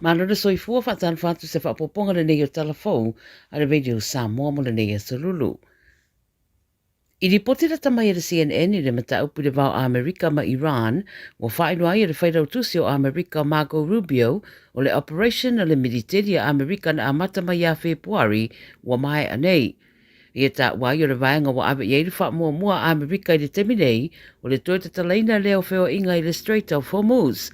Malo le soifua faatalofa atu se faaopoopoga lenei o Tala Fou a le Radio Samoa mo lenei aso Lulu. I lipoti lata mai e le CNN i le mataupu i le va o Amerika ma Iran, ua faailoa ai e le Failautusi o Amerika Marco Rubio o le operation a le militeli a Amerika na amata mai ia Fepuari ua maea nei. Ia taua ai o le vaega ua ave i ai le faamuamua a Amerika i le taimi nei, o le toe tatalaina lea o feoaiga i le Strait of Hormuz.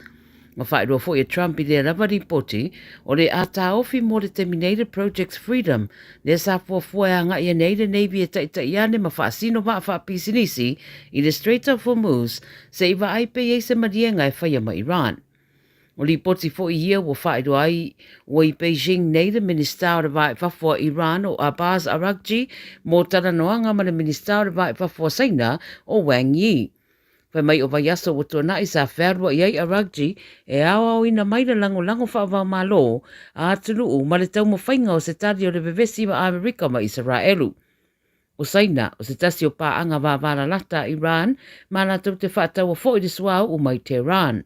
Na faailoa foi e Trump i lea lava lipoti, o le a taofi mo le taimi nei le Project Freedom, lea sa fuafua e agai ane ai le Navy e taitai ane ma faasino vaa faapisinisi i le Strait of Hormuz se i vaai pe i ai se maliega e faia ma Iran. O lipoti foi ia ua faailoa ai ua i Beijing nei le Minisita o le Va i Fafo a Iran o Abbas Araghchi mo talanoaga ma le Minisita o le Va i Fafo a Saina o Wang Yi. Fai mai o vaiaso ua tuanai sa fealuai ai Araghchi e aoaoina mai le lagolago faava-o-Malo a atunuu ma le taumafaiga o se tali o le vevesi ma Amerika ma Isaraelu. O Saina, o se tasi o paaga vavalalata a Iran ma latou te faataua foi le suauu mai Tehran.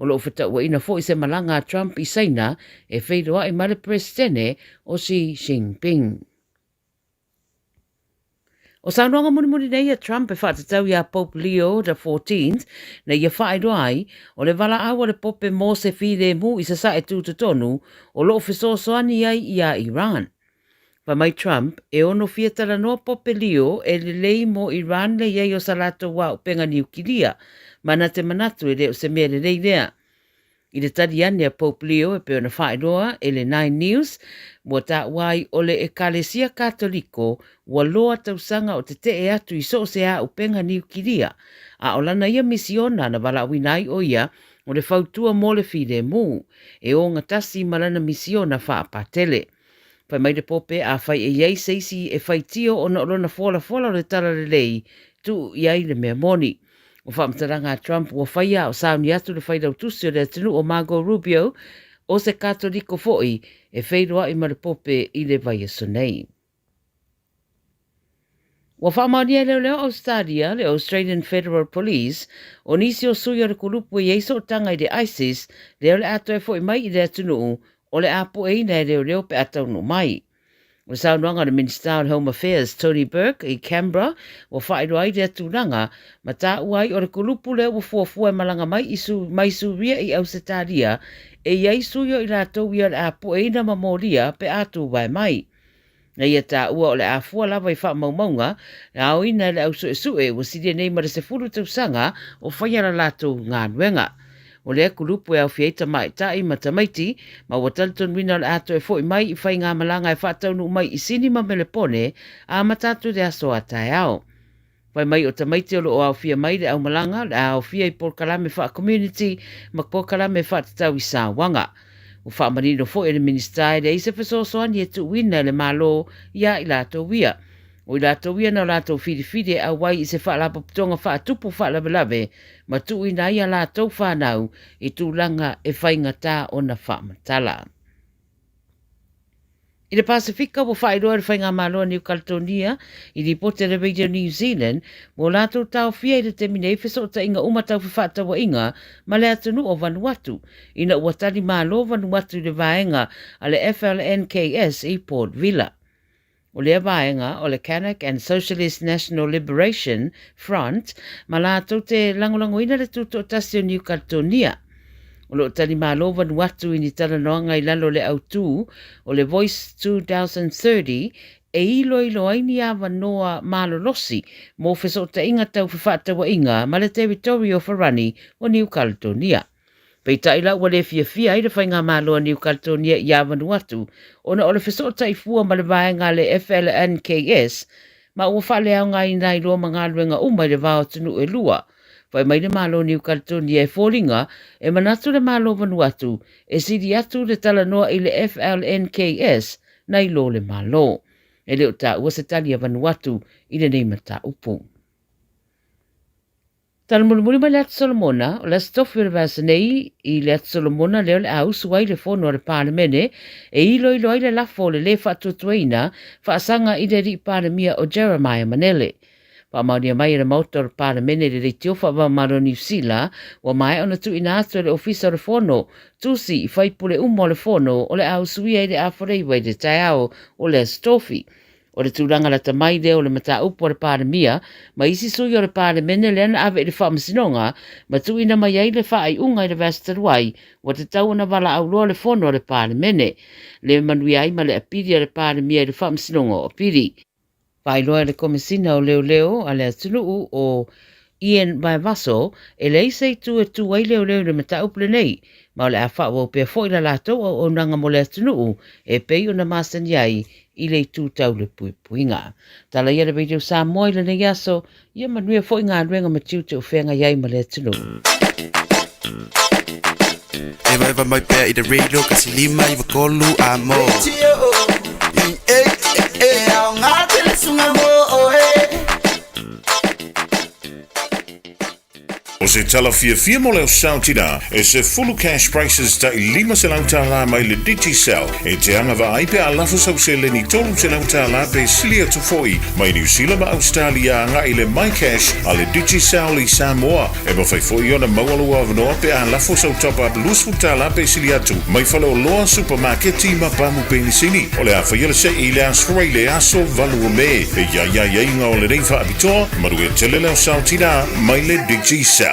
O lo o fetauaina foi se malaga a Trump i Saina e feiloai ma le Peresetene o Xi Jinping. O saunoaga mulimuli nei a Trump e faatatau iā Pope Leo the XIV na ia faailoa ai, o le valaau a le Pope mo se filemu i sasae tutotonu o lo o fesoasoani ai iā Iran. Fai mai Trump, e ono fia talanoa Pope Leo e lelei mo Iran le i ai o sa latou aopenga niukilia, ma na te manatu e le o se mea lelei lea. I le tali ane a Pope Leo e pei ona faailoa e le Nine News, ua taua ai o le Ekalesia Katoliko ua loa tausaga o tetee atu i so o se aopenga niukilia, a o lana ia misiona na valaauina ai o ia o le fautua mo le filemu, e ogatasi ma lana misiona faapatele. Fai mai le Pope, afai e i ai se isi e faitio ona o lona folafola o le talalelei, tuu i ai le mea moni. O faamatalaga a Trump ua faia a o sauni atu le failautusi o le atunuu o Marco Rubio, o se Katoliko foi, e feiloai ma le Pope i le vaiaso nei. Ua faamaonia e leoleo Ausetalia, le Australian Federal Police, o nisi o sui o le kulupu e i ai sootaga i le ISIS, lea o le a toe foi mai i le atunuu, o le a pueina e leoleo pe a taunuu mai. O le saunoaga a le Minisita o le Home Affairs, Tony Burke, i Canberra, ua faailoa ai lea tulaga, ma taua ai o le kulupu lea ua fuafua e malaga mai i mai Suria i Ausetalia, e i ai sui o i latou ia o le a pueina ma molia pe a tuvae mai. Na ia taua o le a fua lava i faamaumauga na aoina e le au suesue ua silia nei ma le 10 tausaga o faia la latou galuega. O lea kulupu e aofia ai tamaitai ma tamaiti, ma ua talitonuina o le a toe foi mai i faigamalaga e faataunuu mai i Sini ma Melepone a amata atu i le aso a taeao. Fai mai o tamaiti o lo o aofia mai le aumalaga, le a aofia i polokalame faa-community ma polokalame faatatau i sauaga. Ua faamanino foi e le Minisita e leai se fesoasoani e tuuina e le Malo iā i latou ia. O i latou ia na o latou filifili e auai i se faalapotopotoga faatupu faalavelave ma tuuina ai a latou fanau i tulaga e faigata ona faamatala. I le Pasefika, ua faailoa e le Faigamalo a Niu Kaletonia i lipoti a le Radio New Zealand mo latou taofia i le taimi nei fesootaiga uma tau fefaatauaiga ma le atunuu o Vanuatu ina ua tali malo Vanuatu i le vaega a le FLNKS i Port Vila. O lea vaega o le Kanak and Socialist National Liberation Front ma latou te lagolagoina le tutoatasi o Niu Kaletonia. O lo o tali malo Vanuatu i ni talanoaga i lalo o le autū o le Voice 2030 e iloilo ai ni avanoa malolosi mo fesootaiga tau fefaatauaiga ma le Territory o Farani o Niu Kaletonia. Peitai la ua le fiafia ai le Faigamalo a Niu Kaletonia iā Vanuatu ona o le fesootai fua ma le vaega a le FLNKS ma ua faaleaogaina ai loa ma galuega uma i le va o atunuu e lua. Fai mai le Malo o Niu Kaletonia e foliga e manatu le Malo o Vanuatu e sili atu le talanoa i le FLNKS nai lo le Malo. E le o taua se tali a Vanuatu i lenei mataupu. Tala mulimuli mai le Atu Solomona, o le Aso Tofi o le vaiaso nei, i le Atu Solomona lea o le a usu ai le fono a le Palemene e iloilo ai le lafo o le lē faatuatuaina faasaga i le Alii Palemia o Jeremiah Manele. Faamaonia mai e le Maota o le Palemene i le leitio faava-o-Malo o Niu Sila, ua maea ona tuuina atu e le Ofisa o le Fono tusi i faipule uma o le Fono o le a usuia i le afoleiva i le taeao o le Aso Tofi. O le tulaga lata mai lea o le mataupu a le Palemia ma isi sui o le Palemene lea na ave i le Faamasinoga ma tuuina mai ai le faaiuga i le vaiaso talu ai ua tatau ona valaau loa le Fono a le Palemene. Le manuia ai ma le apili a le Palemia i le Faamasinoga o Apili. Faailoa e le Komesina o Leoleo a le atunuu o Ian Vaevaso, e leai se itu e tu ai leoleo i le mataupu lenei, ma o le a faaauau pea foi la latou auaunaga mo le atunuu e pei ona masani ai i le itu tau le puipuiga. Tala ia le Radio Samoa i lenei aso, ia manuia foi galuega ma tiute o feagai ai ma le atunuu. Evaeva mai pea i le radio kasi 593 a mo. E aoga tele sunga mo oe. O se tala fiafia mo le Sao Tina, e 10 cash prices tai $500 mai le Digicel e te agavaa ai pe a lafo sau seleni $300 pe sili atu foi mai Niu Sila ma Ausetalia agai i le MyCash a le Digicel i Samoa. E mafai foi ona maua lou avanoa pe a lafo sau top-up $20 pe sili atu mai faleoloa, supamaketi ma pamu penisini. O le a faia le se'i i le Aso Faraile, aso 8 o Me. E i ai aiaiga o lenei faapitoa, manuia tele le Sao Tina mai le Digicel.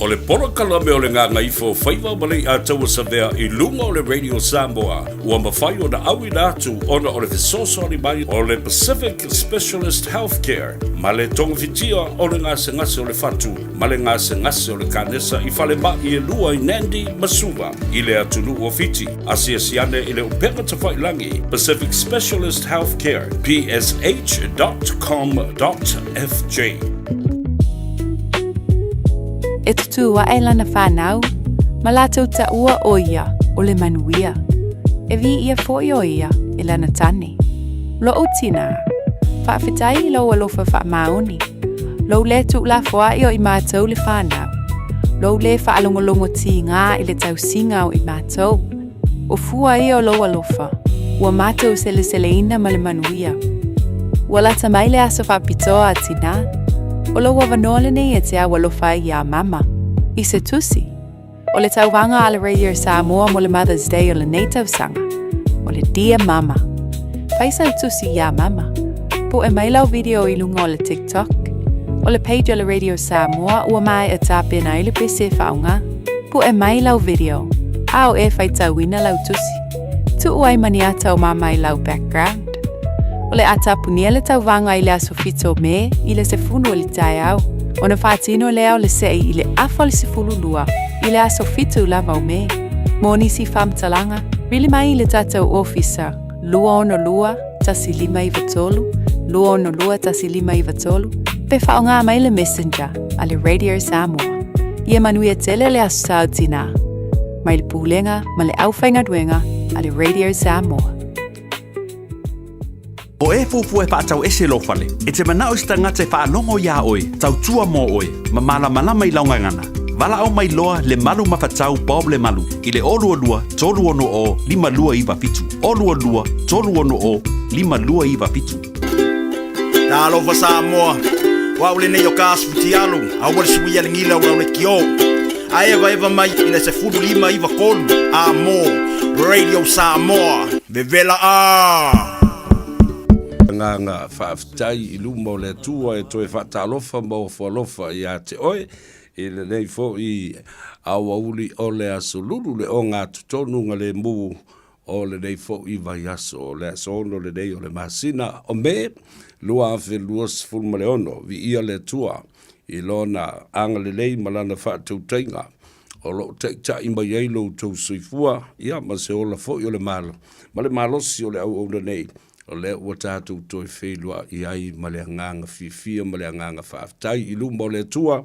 O le polokalame o le Gagaifo Faiva ma Leiataua Savea i luga o le Radio Samoa ua mafai ona auina atu ona o le fesoasoani mai o le Pacific Specialist Healthcare ma le togafitia o le gasegase o le fatu ma le gasegase o le kanesa i falemai e lua i Nandi ma Suva i le atunuu o Fiti. Asiasi ane i le upega tafailagi Pacific Specialist Healthcare, psh.com.fj. E tutū aʻe lana whānau, ma lātou taua ʻo ia o le manuia. E wī ʻia foʻi ʻo ia e lana tane. Loʻu tinā, faafetai i lou alofa faamaoni. Lou lē tuulafoaʻi o i mātou le whānau. Lou lē whaalogologo tīgā i le tausiga o i mātou. O fua ia o lou alofa, ua mātou seleseleina ma le manuia. Ua lata mai le aso faapitoa a Tinā, o lou avanoa lenei e te au alofa ai iā Mama, i se tusi. O le tauvaga a le Radio Samoa mo le Mother's Day o lenei tausaga, o le Dear Mama. Fai sau tusi iā Mama. Poe mai lau video i luga o le TikTok. O le page o le Radio Samoa ua maea tapena ai le pese e faaaoga. Poe mai lau video, a o e faitauina lau tusi. Tuu ai ma ni ata o mama i lau background. O le a tapunia le tauvaga i le aso 7 o Me i le 10 o le taeao, ona faatino lea o le seʻi i le afa o le 12 i le aso 7 lava o Me. Mo nisi faamatalaga, vili mai i le tatou ofisa 262 1593, 262 1593, pe faaaoga mai le Messenger a le Radio Samoa. Ia manuia tele le Aso Sa o Tinā. Mai le Pulega ma le Aufaigaluega a le Radio Samoa. O e fuafua e faatau ese lou fale, e te manao i se tagata e faalogo iā oe, tautua mō oe, ma malamalama i lau gagana. Valaau mai loa Lemalu Mafatau Bob Lemalu i le 022 360 5297, 022 360 5297. Talofa Samoa, o au lenei o Kas Futialu, aua le suia le gila o lau lekiō. A evaeva mai i le 15 9 3 a mō Radio Samoa, vevela ā! Agaga faafetai i luma o le Atua e toe faatalofa ma ofo alofa iā te oe i lenei foi aoauli o le aso lulu le ogatotonu galemu o lenei foi vaiaso. O le aso 6 lenei o le masina o Me 2026. Viia le Atua i Lona agalelei ma Lana faatautaiga o lo o taitai mai ai lo outou soifua, ia, ma se ola foi o le malo, ma le malosi o le auauna nei, o lea ua tatou toe feiloai ai ma le agaga fiafia ma le agaga faafetai i luma o le Atua,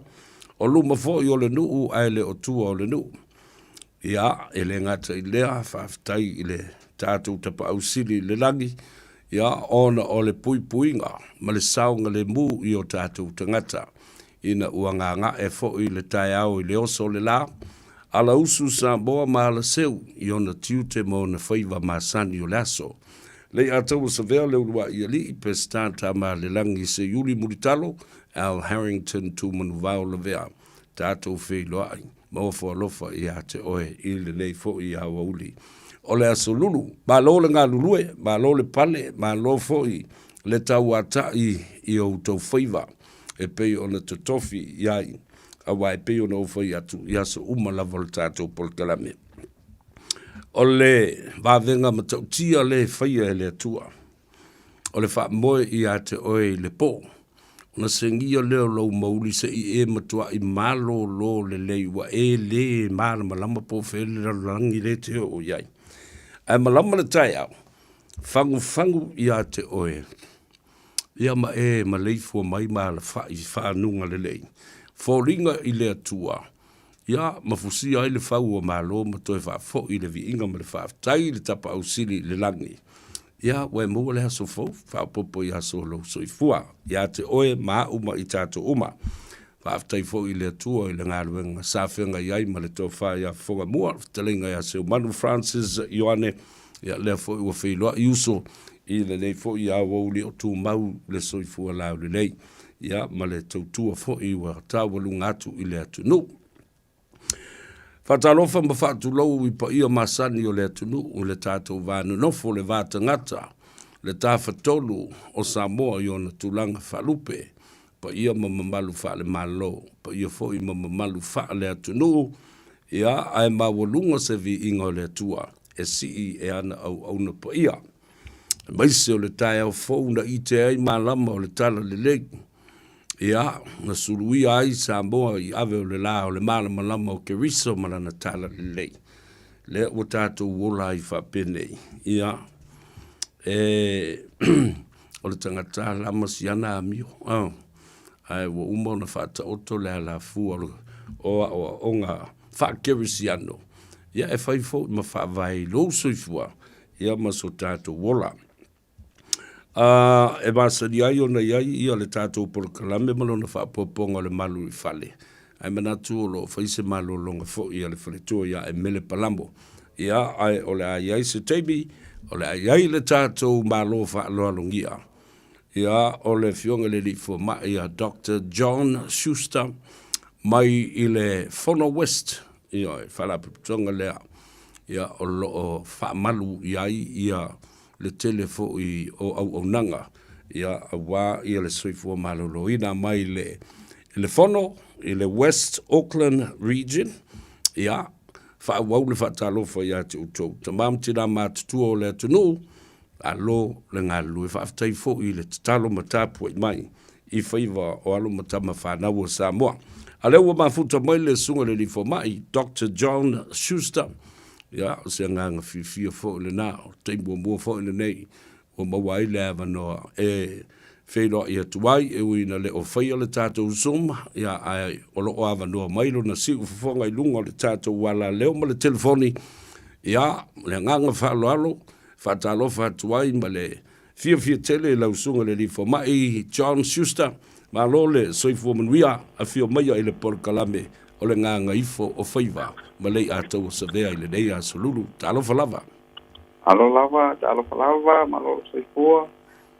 o luma foi o le nuu ae le o tua o le nuu. Ia, e le gata i lea, faafetai i le tatou Tapaau Sili i le lagi, ia, ona o le puipuiga ma le saogalemu i o tatou tagata, ina ua gaga'e foi le taeao i le oso o le la, alausu Samoa ma alaseu i ona tiute ma ona faiva masani o le aso. Lei'ataua Savea, Leulua'i Alii, Peseta Tamaalelagi, Seiuli Mulitalo, Al Harrington, Tumanuvao Lavea, tatou feiloai ma ofo alofa ia te oe i lenei foi aoauli o le Aso Lulu. Malo le galulue, malo le pale, malo foi le tauata'i i o outou faiva e pei ona totofi i ai, aua e pei ona ou fai atu i aso uma lava o le tatou polokalame. O le vavega matautia lea e faia e le Atua, o le faamoe ia te oe i le pō, ona segia lea o lou mauli seʻi e matuaʻi malōlō lelei ua e lē malamalama po o fea le lalolagi lea e te oo i ai. Ae malama le taeao, fagufagu ia te oe, ia ma e maleifua mai ma alafaʻi i faguga lelei, foliga i le Atua, ia ma fusia ai le fau o Malo ma toe faafoʻi le viiga ma le faafetai i le Tapaau Sili i le lagi. Ia, ua e maua le aso fou, faaopoopo i aso o lou soifua, ia te oe ma aʻu ma i tatou uma. Faafetai foi i le Atua i le galuega sa feagai ai ma le tofa ia Fofogamua, le fetalaiga ia Seumanu Francis Ioane, ia lea foi ua feiloai uso i lenei foi aoauli o tumau le soifua laulelei, ia ma le tautua foi ua taualuga atu i le atunuu. Faatalofa ma faatulou i paia masani o le atunuu i le tatou va nonofo, le va tagata, le tafatolu o Samoa i ona tulaga faalupe, paia ma mamalu faale-Malo, paia foi ma mamalu faale-atunuu, ia, ae maualuga se viiga o le Atua e sii e ana auauna paia. Aemaise o le taeao fou na ite ai malama o le talalelei, ia, na suluia ai Samoa i ave o le la o le malamalama o Keriso ma lana talalelei. Lea ua tatou ola ai faapenei, ia, e, o le tagata lama si ana amio, oh, ae ua uma ona faataoto le alafua o aoaoga faakerisiano, ia e fai foi ma faavae i lou soifua, ia ma so tatou ola. A, e masani ai ona i ai ia le tatou polokalame ma lona faaopoopoga o le malu i fale, ae manatu o lo o fai se malologa foi a le faletua ia Emele Palamo. Ia, ae o le a i ai se taimi, o le a i ai le tatou Malo faaaloalogia. Ia, o le Afioga i le Alii Fomai ia Doctor John Schuster mai i le Fono West, ioe, Faalapotopotoga lea, ia, o lo o faamalu i ai ia le tele foi o auaunaga, ia, aua ia le soifua maloloina mai le, le Fono i le West Auckland Region, ia, faaauau le faatalofa ia te outou, tama ma tina matutua o le atunuu, alo le galulue. Faafetai foi i le tatalo ma tapuai mai i faiva o alo ma tama fanau o Samoa. A lea ua mafuta mai le susuga i le alii fomai, Doctor John Schuster, ia, o se agaga fiafia foi lena, o le taimi muamua foi lenei ua maua ai le avanoa e feiloai atu ai, e ui ina le o faia le tatou Zoom, ia, ae o lo o avanoa mai lona siufofoga i luga o le tatou alaleo ma le telefoni. Ia, le agaga faaaloalo, faatalofa atu ai ma le Fiafia tele i lau susuga i le Alii Fomai John Schuster, malo le soifua manuia, afio maia i le polokalame o le Gagaifo o Faiva ma Lei'ataua Savea i lenei aso Lulu. Talofa lava. Alo lava, talofa lava, malo le soifua,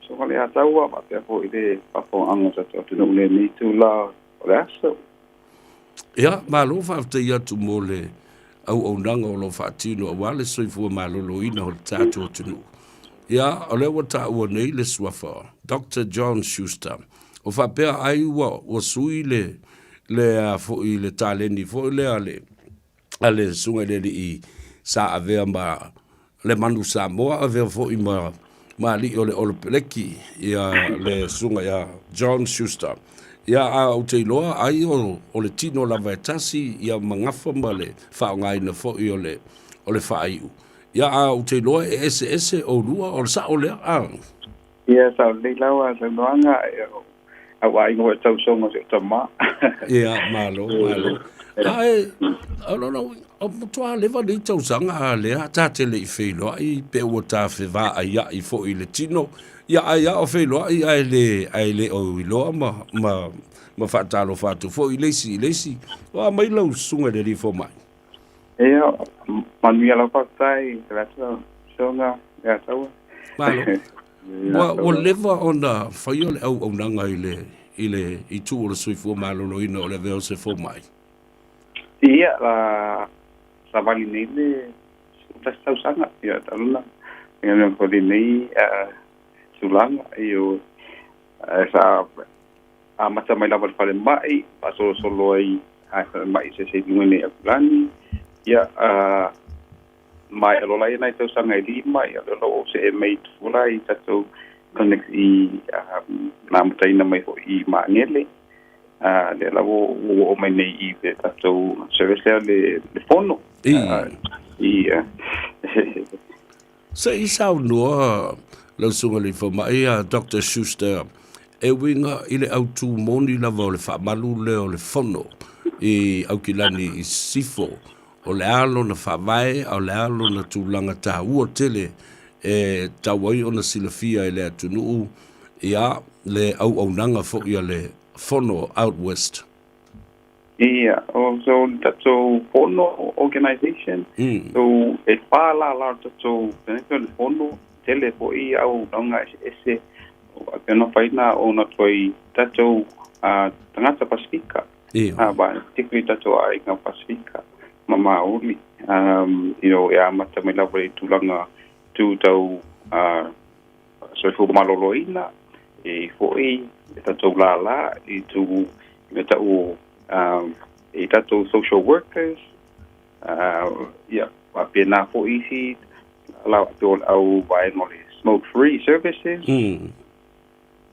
susuga Lei'ataua faapea foi le faafofogaaga o tatou atunuu i lenei itula o le aso. Ia, malo faafetai atu mo le auaunaga o lo o faatino aua le soifua maloloina o le tatou atunuu. Ia, o lea ua taua nei le suafa Doctor John Schuster, o faapea ai ua, ua sui le, le a foi le taleni foi lea a le, a le susuga i le alii sa avea ma le manu Samoa, avea foi ma, ma alii o le Olopeleki, ia le susuga ia John Schuster. Ia, a ou te iloa ai o, o le tino lava e tasi, ia ma gafa ma le faaaogaina foi o le, o le faaiu. Ia, a ou te iloa e eseese oulua, o le sao lea, a? Ia, sao lelei lava saunoaga, a ua aiga foi tausoga o si ou tama. Ia, malo, malo. Ae, o lona uiga, o matua leva nei tausaga a lea ta te le i feiloai pe ua ta fevaaia'i foi i le tino. Ia, ai a o feiloai ae le, ae le o iloa ma, ma, ma faatalofa atu foi i le isi i le isi. O a mai lau susuga i le alii fomai? Ia, manuia lau faafetai, Lata Soga, Leataua. Malo. Ua, ua leva ona faia le auaunaga i le, i le itu o le soifua maloloina o le avea o se fomai? Ia, la, savali nei le 11 tausaga, ia, talu na, ia, mea foi lenei tulaga, ioe. Sa amata mai lava i le falemai, faasolosolo ai i falemai se se i luga nei i Aukilani, ia, maea loa laia nai tausaga e lima, ia, lea la ua ou see mai i Tupula i tatou clinic i na amataina mai foi i Magele, lea la ua ou oo mai nei i le tatou service lea le fono. I. Se i saunoa lau Susuga i le Fomai a Doctor Schuster e uiga i le autū moni lava o le faamalu lea o le Fono i Aukilani i Sisifo, o le a lona faavae a o le a lona tulaga taua tele e tatau ai ona silafia e le atunuu ia le auaunaga foi a le Fono Out West. Ia, o so le tatou fono organization, so e wha la la o tatou pena le fono, tele foi au launga ese ese, o pena whaina o na toi tatou tangata Pasifika. Ba, particularly tatou aiga Pasifika, ma Māori, you know, e amata mai lava i tulaga tu tau soifua maloloina, e foi e tatou lālā i tu i mea tau i tatou social workers, ia, faapena foi isi lālā faapea o le au vaega o le smoke free services.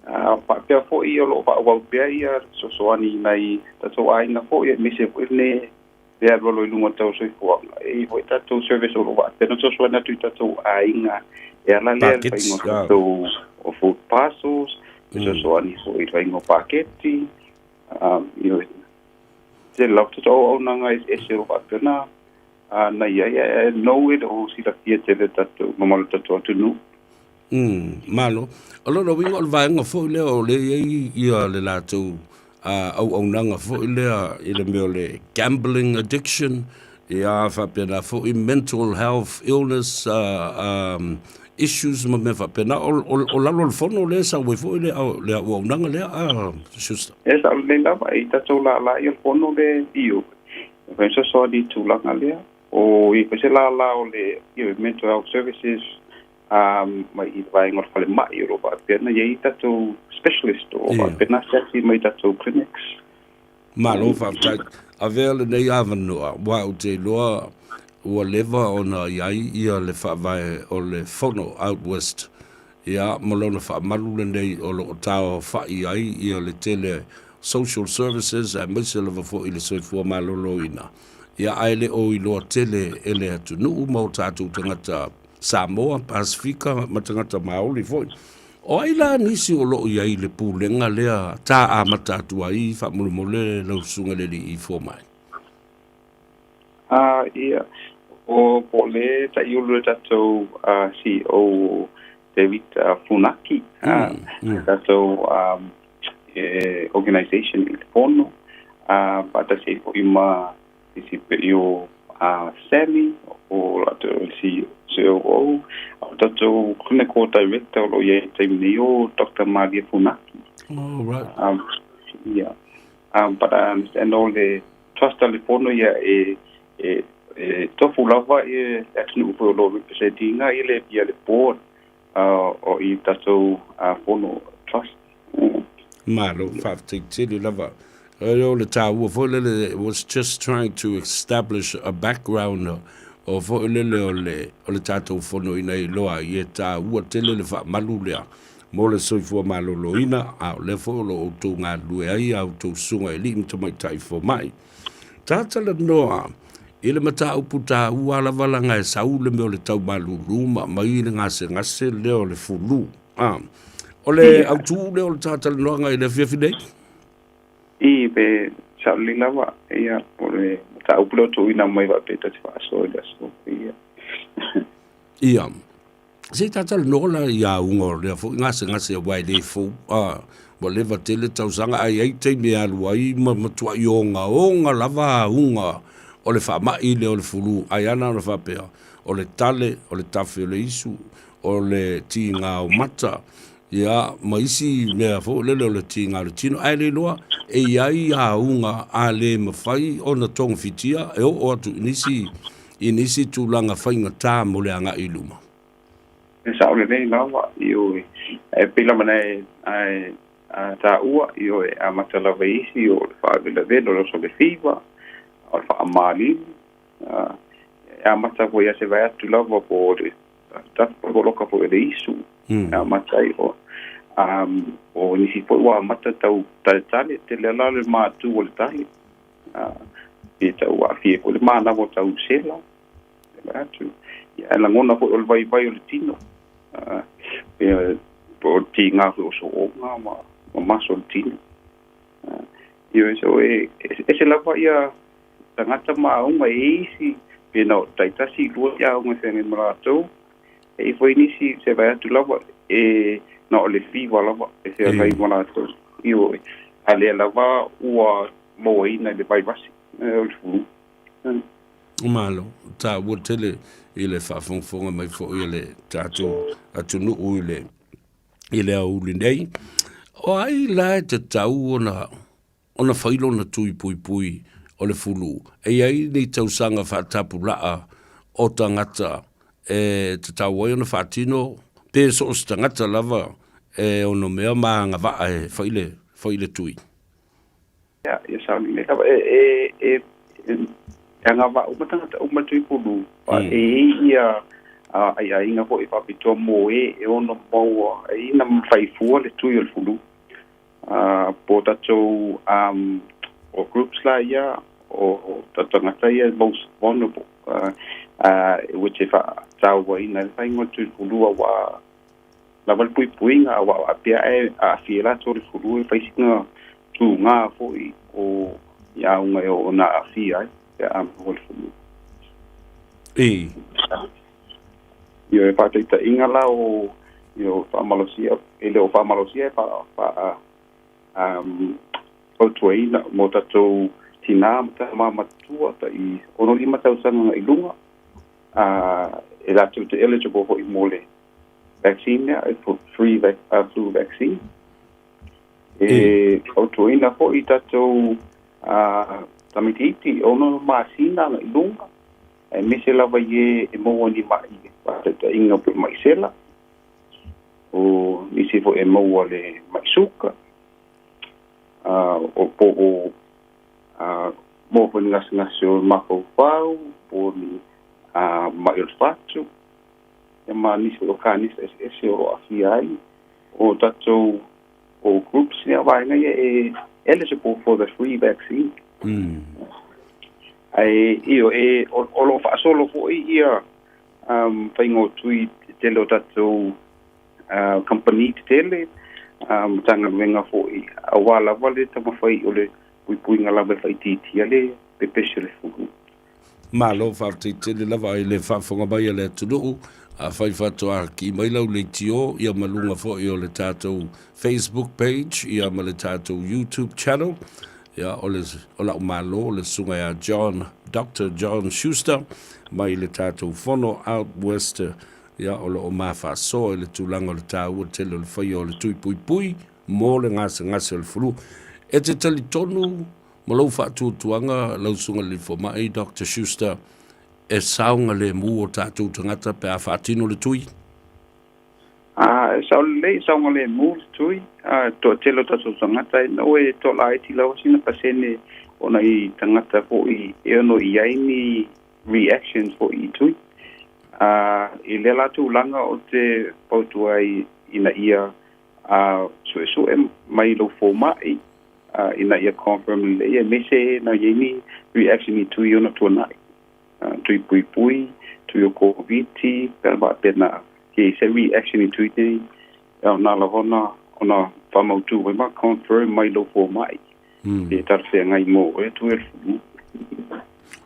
Faapea foi o lo o faaauau pea ia fesoasoani i nai tatou aiga foi, aemaise foi lenei le alualu i luga o le tau soifuaga. E i ai foi tatou service o lo o faapea ona fesoasoani atu i tatou aiga e ala lea i le faiga o tatou o food parcels, fesoasoani foi i le faiga o paketi, you know, tele lava tatou auaunaga eseese o lo o faapea ona i ai, ae nou e le o silafia tele e tatou mamalu o le tatou atunuu. Malo. O lona uiga o le vaega foi lea o lea e i ai ia le latou auaunaga foi lea i le mea o le gambling addiction, ia faapena foi mental health illness issues ma mea faapena. O lalo o le fono lea e sau ai foi le auaunaga lea, Schuster? E sao lelei lava, e i tatou lālā ia le fono le EU, e fai fesoasoani i tulaga lea. O i foi se lālā o le Mental Health Services mai i le vaega o le falemai o lo o faapea ona i ai tatou specialist o lo o faapea ona asiasi mai i tatou clinics. Malo faafetai. Avea lenei avanoa aua ou te iloa ua leva ona i ai ia le faavae o le Fono Out West ia ma lona faamalu lenei o lo o taaofai ai ia le tele social services aemaise lava foi le soifua maloloina ia ae le o iloa tele e le atunuu ma o tatou tagata Samoa, Pasifika ma tagata Māori foi. O ai la nisi o lo o i ai i le pulega lea ta amata atu ai faamolemole lau susuga i le alii fomai? A, ia, o po o le taiulu le tatou CEO o David Funaki, le tatou organization i le Fono, faatasi ai foi ma isi pei o Sammy, o latou le COO, a o tatou Clinical Director o lo o i ai i le taimi nei o Doctor Malia Funaki. Oh, right. Yeah. But I understand o le trust a le fono ia e, e, e tofu lava i le atunuu foi o lo o represent ina i le, ia le board o i tatou fono trust. Malo, faafetai tele lava. O le taua foi lele, was just trying to establish a background o foi lele o le, o le tatou fono ina iloa ai e taua tele le faamalu lea mo le soifua maloloina, a o lea foi o lo o outou galulue ai a outou susuga i alii ma tamaitai fomai. Ta talanoa i le mataupu taua lava laga e sau le mea o le tau malulu ma aumai le gasegase lea o le fulu. A, o le autū lea o le ta talanoaga i le afiafi nei? I, pe sao lelei lava, ia, o le mataupu lea o tuuina mai faapea ta te faasoa i le aso. Ia. Ia. Se i ta talanoa la i auga o lea foi gasegase aua e le fou, a, ua leva tele tausaga ae i ai taimi e alu ai ma matuai ogaoga lava auga o le faamai lea o le fulu. Ae ana ona faapea, o le tale, o le tafe o le isu, o le tiga o mata, ia, ma isi mea foi lele o le tiga o le tino, ae le iloa e i ai auga a le mafai ona togafitia e oo atu i nisi, i nisi tulaga faigata mo le agai i luma. E sao lelei lava, ioe. E pei lava ona e, e taua, ioe, e amata lava i isi o le faalevelavela, o le oso o le fiva, o le faamalili, e amata foi ia se vae atu lava po o le tafitafi po o le poloka foi o le isu, e amata ai o o nisi foi ua amata tau taletale, tele la le matu o le tale, pe tau aafia ai foi le manava o tau sela, se vae atu. Ia, e lagona foi o le vaivai o le tino, pe po o le tiga foi o sooga ma maso o le tino. Ioe, so e ese lava ia tagata ma auga e i isi pe na o taitasi i lua ia auga e feagai ma latou, e i foi nisi se vae atu lava e na o le fiva lava e feagai ma latou. Ioe, a lea lava ua mauaina i le vaivasi o le fulu. Malo, taua tele i le faafogafoga mai foi a le tatou atunuu i le i le aoauli nei. O ai la e tatau ona ona fai lona tui puipui o le fulu? E i ai ni tausaga faatapulaa o tagata e tatau ai ona faatino pe so o se tagata lava e ono mea ma agavaa e fai le, fai le tui? Ia, ia sao lelei lava. E, e, e, e agavaa uma tagata uma i le tui pulu, e i ai ia aiaiga foi faapitoa mo e e ono maua ai na fai fua le tui o le fulu. Po o tatou o groups la ia o tagata ia most vulnerable, which e faatauaina ai le faiga o le tui pulu auā lava le puipuiga aua faapea ae aafia ai latou i le fulu e fai sina tuga foi o i auga e oo ina aafia ai pe a maua le fulu. I. Ioe, e faataitaiga la o io faamalosia, e le o faamalosia e faa, faa um, fautuaina mo tatou tinā ma tamā matua tai 65 tausaga agai i luga, e latou te eligible foi mo le vaccine lea, e free vac, flu vaccine. E fautuaina foi tatou tamaitiiti e 6 masina agai i luga, aemaise lava i e e maua ni ma'i faataitaiga pei o ma'i sela, o nisi foi e maua le ma'i suka, o po o maua foi ni gasegase o le mafaufau, po o ni ma'i o le fatu, ia ma nisi foi o kanesa eseese o lo o aafia ai o tatou o groups ia vaega ia e eligible for the free vaccine. Ae io e o lo o faasolo foi ia faiga o tui tetele o tatou kamupani tetele, Matagaluega foi aua lava le taumafai o le puipuiga lava e faaitiitia le pepesi o le fulu. Malo faafetai tele lava i le faafofoga mai a le atunuu. Afai faatoa kii mai lau leitio ia ma luga foi o le tatou Facebook page ia ma le tatou YouTube channel. Ia o le o la'u malo le susuga ia John Doctor John Schuster mai le tatou fono out west ia o lo o ma faasoa i le tulaga o le taua tele o le faia o le tui puipui mo le gasegase o le fulu. E te talitonu Ma lou faatuatuaga lau Susuga i le Fomai Doctor Schuster, e saogalemu o tatou tagata pe a faatino le tui? A, e sao lelei, e saogalemu le tui. A, toatele o tatou tagata e nau e toalaiti lava sina pasene ona i tagata foi e ono i ai ni reactions foi i tui. A, i lea la tulaga ou te fautua ai ina ia a suesue mai lou fomai ina ia confirm lelei aemaise e na i ai ni reaction i tui ona tuanai, tui puipui, tui o Koviti, pe a faapena ke i se reaction i tui nei, e aoga lava ona ona faamautu mai ma confirm mai lou fomai pe talafeagai mo oe tui o le flu.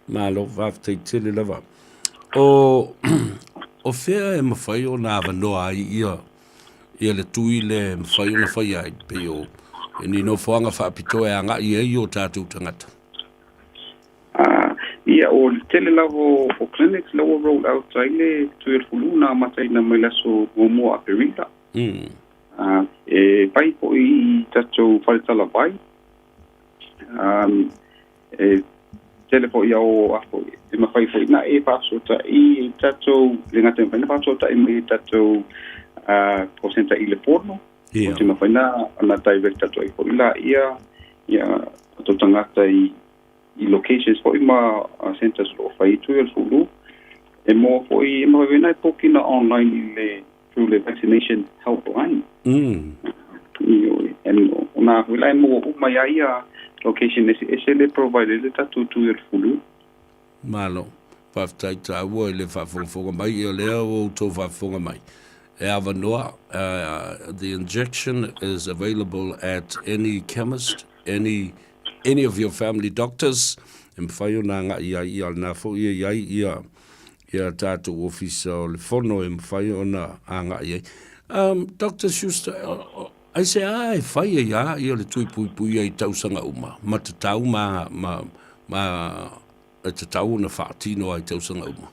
Malo, faafetai tele lava. O, o fea e mafai ona avanoa ai ia ia le tui lea e mafai ona faia ai, pei o ni nofoaga faapitoa e agai ai o tatou tagata? Ia, o le tele lava o clinics la ua roll out ai le tui o le fulu na amataina mai le aso 1 Aperila. E fai foi i tatou faletalavai. E tele foi au a foi e mafai foi na e faafesootai i tatou le gata e mafai na faafesootai mai i tatou call centre i le fono. O te mafai na direct atu ai foi la ia ia tatou tagata i i locations foi ma centers o lo o fai tui o le fulu. E maua foi e mafai foi na e pokina online i le through le vaccination helpline. Ioe, and o na foi la e maua uma ai ia location eseese le provide ai le tatou tui o le fulu. Malo. Faafetai taua i le faafogafoga mai. Ia lea ua outou faafofoga mai. E avanoa, the injection is available at any chemist, any any of your family doctors, e mafai ona agai i ai, ia lena foi e i ai ia ia tatou ofisa o le fono e mafai ona agai ai. Um, Doctor Schuster, aisea e fai ai a ia le tui puipuia i tausaga uma, ma tatau ma, ma, ma e tatau ona faatino ai tausaga uma?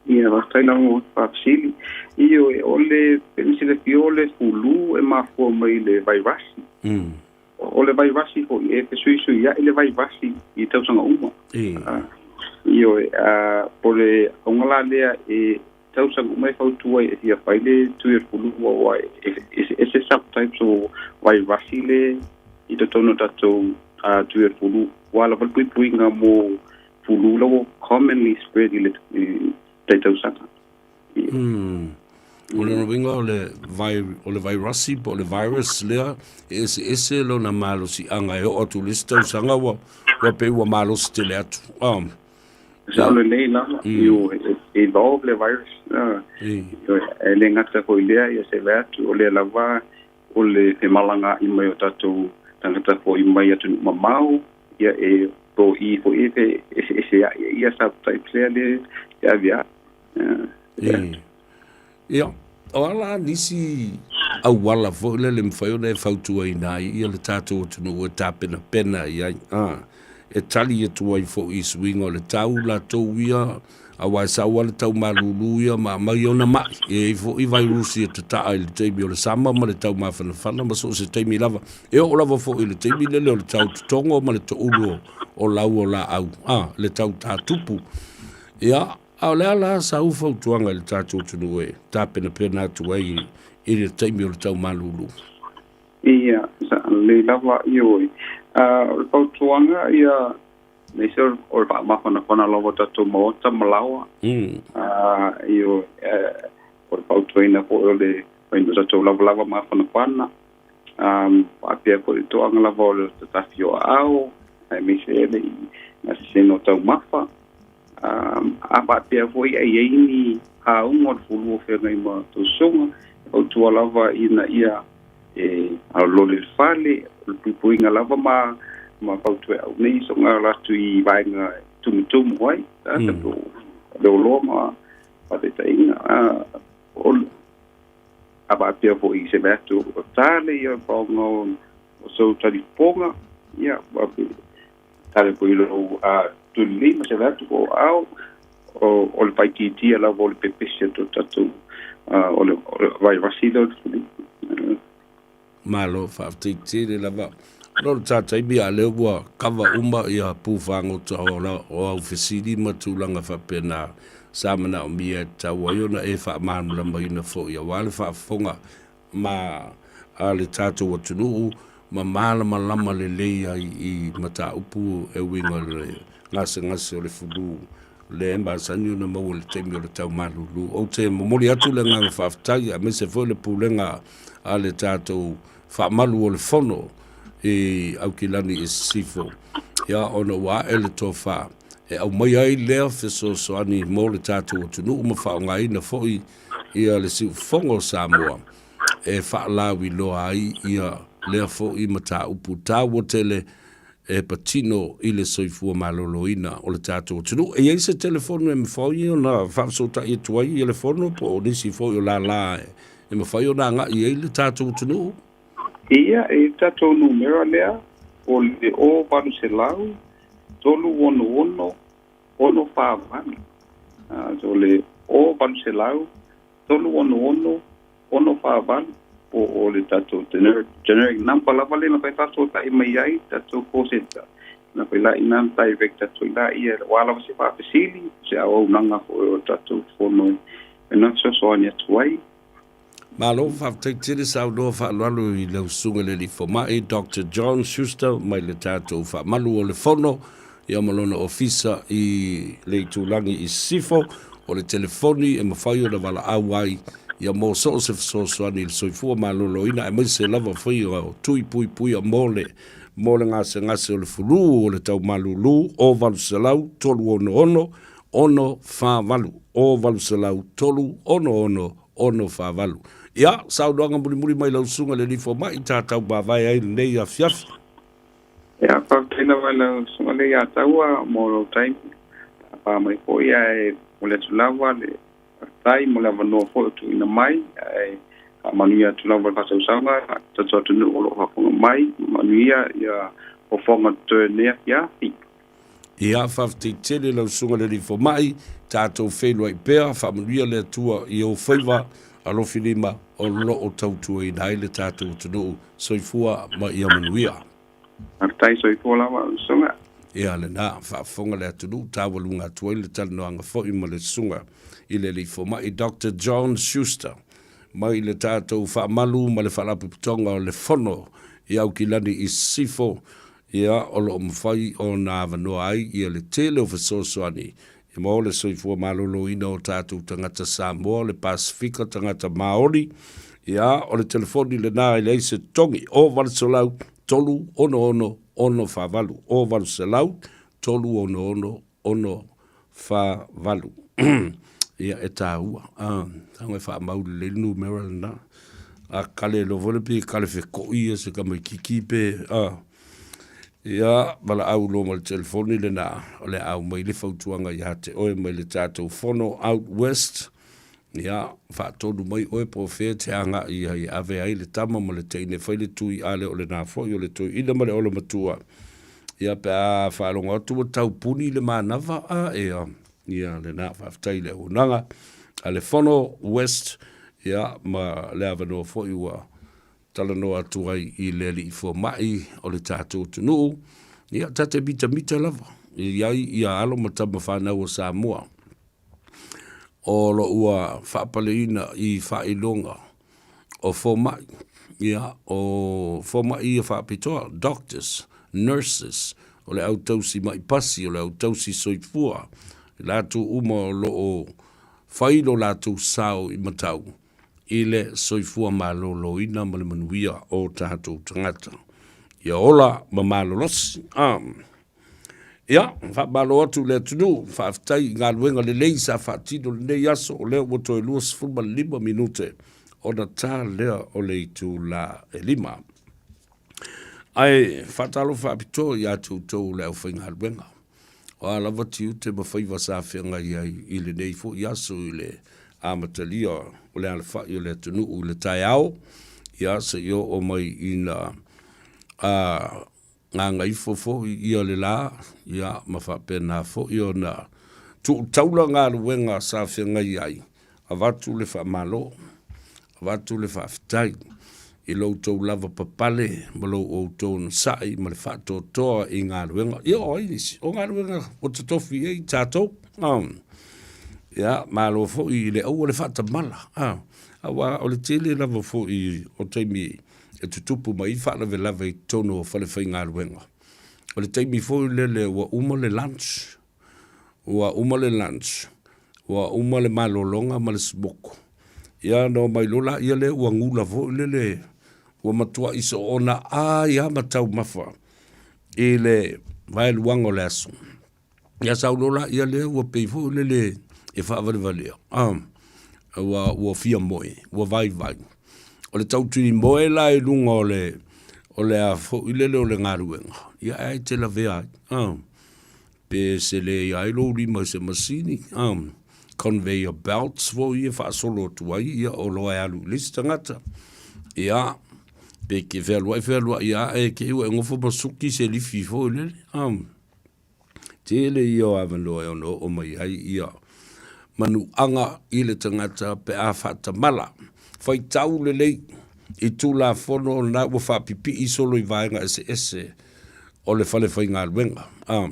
Ia, faafetai lava mo le faafesili. Ioe, o le, pei ona silafia o le fulu e mafua mai i le vairasi. O le vairasi foi, e fesuisuia'i le vairasi i tausaga uma. Ioe, po o le auga la lea e tausaga uma e fautua ai e fia fai le tui o le fulu aua e eseese subtypes o vairasi le i totonu o tatou tui o le fulu. Ua lava le puipuiga mo fulu la ua commonly spread i le tai tausaga. O lona uiga o le vai, o le vairasi po o le virus lea e eseese lona malosiaga e oo atu i le isi tausaga ua, ua pei ua malosi tele atu. Um, Sao lelei lava, ioe, e evolve le virus. Ioe, e le gata foi i lea, ia se vae atu, o lea lava o le femalagaai mai o tatou tagata foi mai atunuu mamao, ia e to'i foi e fe eseesea'i ai ia subtypes lea le e ave ai. Ia, o a la nisi auala foi lele e mafai ona e fautuaina ai ia le tatou atunuu e tapenapena i ai, a, e tali atu ai foi i suiga o le tau latou ia, aua e sau lava le tau malulu ia ma aumai ona ma'i, e i ai foi vairusi e tata'a i le taimi o le sama ma le tau mafanafana ma so o se taimi lava. E oo lava foi i le taimi lele o le tau totogo ma le to'ulu o lau o laau, a, le tau tatupu. Ia, a o le a la sau fautuaga i le tatou atunuu e tapenapena atu ai i le taimi o le tau malulu? Ia, sa lelei lava, ioe. O le fautuaga, ia, aemaise o le faamafanafana lava o tatou maota ma laoa. Ioe, o le fautuaina foi o le faiga o tatou lavalava mafanafana. Faapea foi le toaga lava o le tatafi o aao, aemaise le gasesega o taumafa. A faapea foi e i ai ni auga o le fulu o feagai ma tosoga, e fautua lava ina ia e alolole i le fale, o le puipuiga lava ma ma fautua e au nei soga ala atu i vaega e tumutumu ai, tagata po o le oloa ma faataitaiga. O a faapea foi i se mea atu o tale ia paoga o sou talifofoga, ia, tale foi i lou tulilima se mea atu po o ao, o le faaitiitia lava o le pepesi atu o tatou o le vairasi lea o le flu. Malo, faafetai tele lava. Ona o le ta taimi a lea ua kava uma ia pu fagota o, la, o au fesili ma tulaga faapena sa manaomia e tatau ai ona e faamalamalamaina foi aua le faafofoga ma a le tatou atunuu ma malamalama lelei ai i mataupu e uiga i le gasegase o le fulu lea e masani ona maua i le taimi o le tau malulu. Ou te momoli atu le agaga faafetai aemaise foi le pulega a le tatou faamalu o le fono i Aukilani i Sisifo, ia ona ua ae le tofa e aumaia ai lea fesoasoani mo le tatou atunuu ma faaaogaina foi ia le siufofoga o Samoa e faalauiloa ai ia lea foi mataupu taua tele e patino i le soifua maloloina o le tatou atunuu. E i ai se telefoni e mafai ona faafesootai atu ai ia le fono po o nisi foi o lala e mafai ona agai i ai le tatou atunuu? Ia, e i tatou numera lea, o le 0800 366 6 4 8. So o le 0800 366 648 po o le tatou generic, generic number lava lea e mafai faafesootai mai ai tatou call center. Na fai la ina direct atu i laia aua lava se faafesili, se auaunaga foi o le tatou fono e na fesoasoani atu ai. Malo, faafetai tele saunoa faaaloalo i lau Susuga i le Alii Fomai Doctor John Schuster mai le tatou Faamalu o le Fono ia ma lona ofisa i le itulagi i Sisifo. O le telefoni e mafai ona valaau ai ia mo so o se fesoasoani i le soifua maloloina aemaise lava foi o tui puipuia mo le mo le gasegase o le fulu o le taumalulu o 800 366 648 o 800 366 648. Ia, saunoaga mulimuli mai lau susuga i le Alii Fomai, ta tau mavae ai lenei afiafi. Ia, faafetai lava i lau susuga lea ia Taua mo lou taimi. Tapa mai foi ae momoli atu lava le faafetai mo le avanoa foi o tuuina mai, ae faamanuia atu lava le faasausauga tatou atunuu o lo o faafofoga mai, manuia ia fofoga totoe i lenei afiafi. Ia, faafetai tele lau susuga i le Alii Fomai, tatou feiloai pea, faamanuia le Atua i ou faiva alofi lima o lo o tautuaina ai le tatou atunuu. Soifua ma ia manuia. Faafetai, soifua lava lau susuga. Ia, lena, faafofoga le atunuu, taualuga atu ai le talanoaga foi ma le susuga i le Alii Fomai Doctor John Schuster mai le tatou Faamalu ma le Faalapotopotoga o le Fono i Aukilani i Sisifo, Ia, o lo o mafai ona avanoa ai ia le tele o fesoasoani e mo le soifua maloloina o tatou tagata Samoa, o le Pasefika, tagata Maori. Ia, o le telefoni lena e leai se totogi, o 800 366 648, o 800 366 648. Ia, e taua. Ah, tago e faamau lelei le numera lena. A kale loa foi le pe kale fekoʻi ia se tamaititi pe, ah. Ia, valaau loa ma le telefoni lena, o le a aumai le fautuaga ia te oe mai le tatou fono out west. Ia, faatonu mai oe po o fea e te agai ai e ave ai le tama ma le teine fai le tui a le o lena foi o le toeaina ma le olomatua. Ia, pe a faalogo atu ua tau puni le manava, a, ea, ia lena, faafetai i le auaunaga a le Fono West, ia, ma le avanoa foi ua talanoa atu ai i le alii fomai o le tatou atunuu, ia, ta te mitamita lava i ai ia alo ma tama fanau a Samoa o lo ua faapaleina i faailoga o fomai, ia, o fomai ia faapitoa, doctors, nurses, o le au tausi ma'i pasi, o le au tausi soifua, i latou uma o lo o fai lo latou sao i matau i le soifua maloloina ma le manuia o tatou tagata. Ia ola ma malolosi. Ah. Ia, faamalo atu i le atunuu, faafetai i galuega lelei sa faatino lenei aso, o lea ua toe 25 minute ona ta lea o le itula e 5. Ae faatalofa faapitoa ia te outou le aufaigaluega, o a lava tiute ma faiva sa feagai ai i lenei foi aso i le amatalia o le alafai o le atunuu i le taeao, ia seia oo mai ina a gagaifo foi ia le la, ia, ma faapena foi ona tuu taula galuega sa feagai ai, avatu le faamalo, avatu le faafetai i lo outou lava papale ma lo outou onosai ma le faatoatoa i galuega. Ia, o ai nisi? O galuega ua totofi i ai tatou. Ia, malo foi i le aua le faatamala. Aua o le tele lava foi o taimi e tutupu mai ai faalavelave i totonu o falefaigaluega. O le taimi foi lele ua uma le lunch, ua uma le lunch, ua uma le malologa ma le smoko, ia ona omai loa laia lea ua gula foi lele, ua matuai soona ai lava ma taumafa i le vaeluaga o le aso. Ia sau loa laia lea ua pei foi lele e faavalevalea, ua, ua fia moe, ua vaivai. O le tau moe la i luga o le, o le a foi lele o le galuega, ia ae te lavea ai, pe sele ai lou lima i se masini, conveyor belts foi ia faasolo atu ai, ia o loa e alu i le isi tagata. Ia, pe ke fealuai fealuai ae te i ua e nofo ma suki se lifi foi lele, Tele ia o avanoa e ono oo mai ai ia manuaga i le tagata pe a faatamala. Faitau lelei i Tulafono na ua faapipii solo i vaega eseese o le fale faigaluega. A,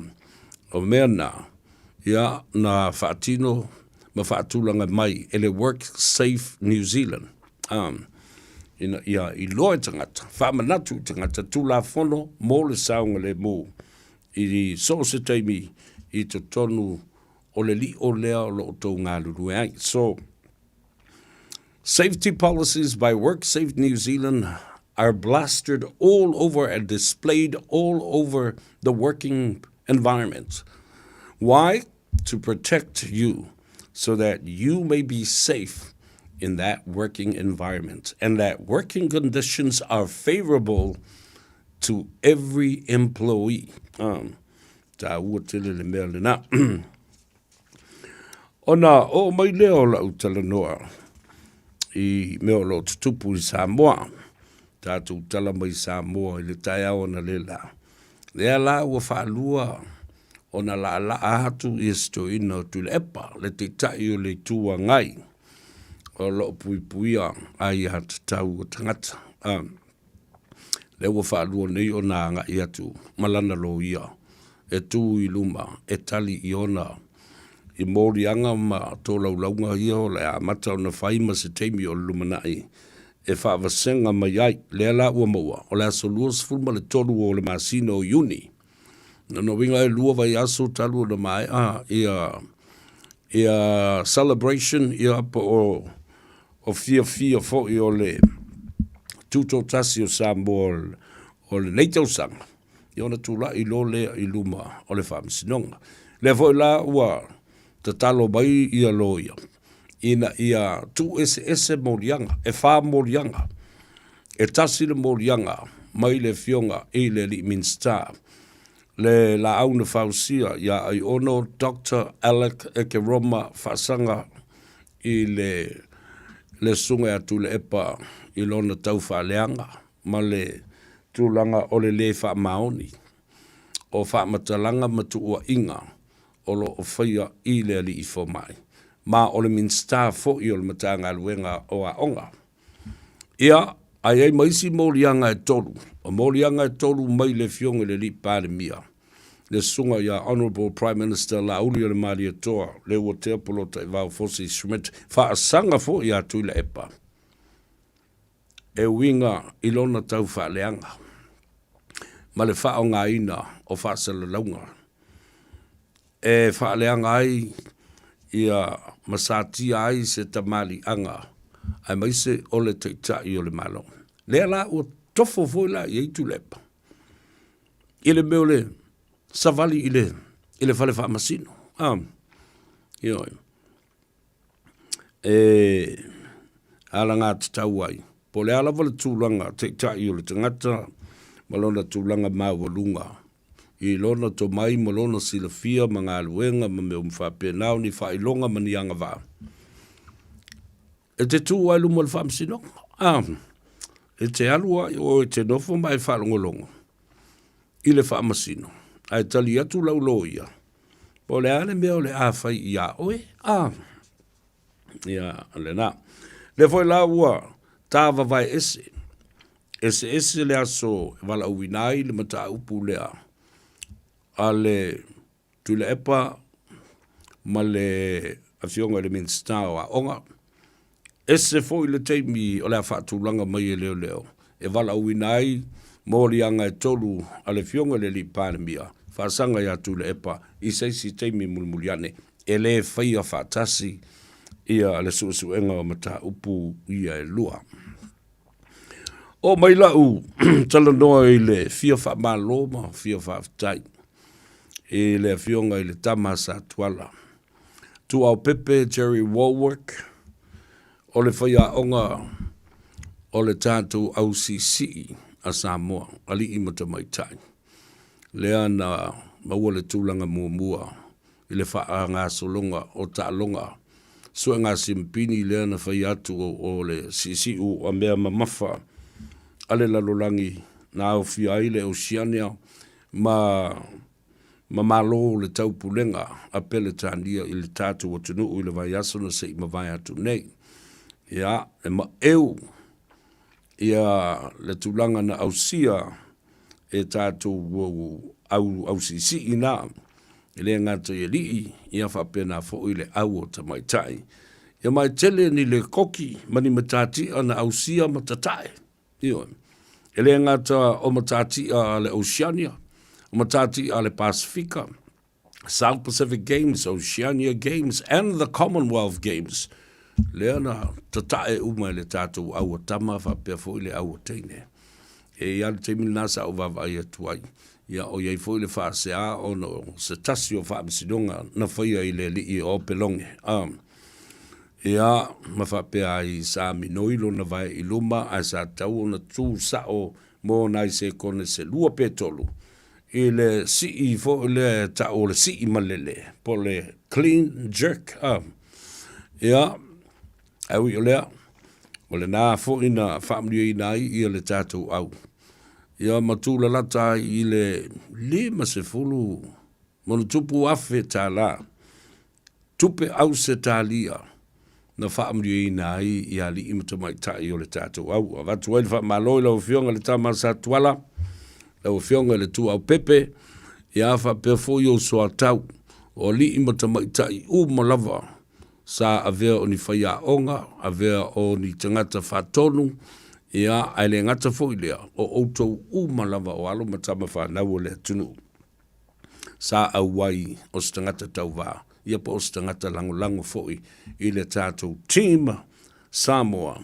o mea na, ia, na faatino ma faatulaga mai e le WorkSafe New Zealand. A, ina ia iloa e tagata, faamanatu i tagata Tulafono mo le saogalemu i so o se taimi i totonu o le lio lea o lo o tou galulue ai. So, safety policies by WorkSafe New Zealand are plastered all over and displayed all over the working environment. Why? To protect you so that you may be safe in that working environment and that working conditions are favorable to every employee. Um, tāua tele le mea lena. Ona oo mai lea o lau talanoa i mea o lo o tutupu i Samoa, tatou tala mai Samoa i le taeao analeila, lea la ua faalua ona laalaa atu ia si toeaina o Tuilaepa, le Taitai o le Itu Agai o lo o puipuia aiatatau a tagata. Lea ua faalua nei ona agai atu ma lana loia e tu i luma e tali i ona i moliaga ma tolaulauga ia o le amata ona fai ma se taimi o le lumanai e faavasega mai ai. Lea la ua maua o le aso 23 o le masina o Iuni. Lona uiga e lua vaiaso talu ona maea ia ia celebration ia po o O fiafia foi o le Tutoatasi o Samoa o lenei tausaga, ia ona tulai loa lea i luma o le Faamasinoga. Lea foi la ua tatalo mai ia loia ina ia tuueseese moliaga, e fa moliaga. E tasi le moliaga mai le Afioga i le Alii Minisita, le Laau na Fausia ia Aiono Doctor Alec Ekeroma Faasaga i le le Susuga ia Tuilaepa i lona tau faaleaga ma le tulaga o le lē faamaoni o faamatalaga ma tuuaiga o lo o faia i le Alii Fomai ma o le Minisita foi o le Matagaluega o Aoga. Ia, a i ai ma isi moliaga e tolu, o moliaga e tolu mai le Afioga i le Alii Palemia, le Susuga ia Honourable Prime Minister Laauli-o-le-Malietoa Leuatea Polataivao Fosi Schmidt, faasaga foi ia Tuilaepa e uiga i lona tau faaleaga ma le faaaogaina o faasalalauga e faaleaga ai ia ma satia ai se tamaliiaga aemaise o le Taitai o le Malo. Lea la ua tofo foi la i ai Tuilaepa i le mea o le savali i le, i le fale faamasino. Ah, ioe. E alagatatau ai, po o le a lava le tulaga taitai o le tagata ma lona tulaga maualuga i lona tomai ma lona silafia ma galuega ma mea uma faapena o ni faailoga ma ni agavaa. E te tu ai luma o le faamasinoga, a, e te alu ai oe e te nofo ma e faalogologo i le faamasino, ae tali atu lau loia, po o le a le mea o le a fai iā oe, a, ia, lena. Lea foi la ua tāvavae ese, eseese le aso e valaauina ai le mataupu lea a le Tuilaepa ma le Afioga i le Minisita o Aoga. Ese foi le taimi o le a faatulaga mai e leoleo e valaauina ai moliaga e tolu a le Afioga i le Alii Palemia, faasaga ia Tuilaepa i se isi taimi mulimuli ane. E le faia faatasi ia le suesuega o mataupu ia e lua. Oo mai lau talanoa i le fia faamalo ma fia faafetai i le Afioga i le Tama a Satuala, Tuaopepe Jerry Wallwork, o le faiaoga o le tatou ausiisii a Samoa, alii ma tamaitai, lea na maua le tulaga muamua i le faagasologa o taaloga suega simpini lea na fai atu o le siisiu a mea mamafa a le lalolagi na aofia ai le Oceania ma ma Malo o le Taupulega a Peretania i le tatou atunuu i le vaiaso na se i mavae atu nei. Ia, e maeu ia le tulaga na ausia e tatou au ausiisii na, e le gata i alii, ia faapena foi le au o tamaitai. Ia ma e tele ni lekoki ma ni matatia na ausia ma tatae. Ioe. E le gata o matatia a le Oceania, o matatia a le Pasifika, South Pacific Games, Oceania Games and the Commonwealth Games, lea na tatae uma e le tatou au a tama faapea foi le au a teine. E i ai le taimi lena sa ou vaavaai atu ai, ia o i ai foi le faasea ona o se tasi o faamasinoga na faia i le alii o Opeloge. Um, ia, ma faapea ai sa minoi lona vae i luma ae sa tatau ona tu sao mo nai sekone se lua pe tolu i le sii foi lea e tau o le sii malele po o le clean jerk. A. Ia, ae ui o lea, o lena foi na faamanuiaina ai ia le tatou au. Ia ma tūlalata ai i le 50 ma ono tupu afe tālā tupe Ausetalia na faamanuiaina ai i alii ma tamaitai o le tatou au. Avatu ai le faamalo i lau Afioga i le Tama Sa Tuala, lau Afioga i le Tuaupepe, ia faapea foi ou soatau, o alii ma tamaitai uma lava sa avea o ni faiaoga, avea o ni tagata faatonu, ia ae le gata foi lea, o outou uma lava o alo ma tama fanau o le atunuu. Sa auai o se tagata tauvā, ia po o se tagata lagolago foi i le tatou team Samoa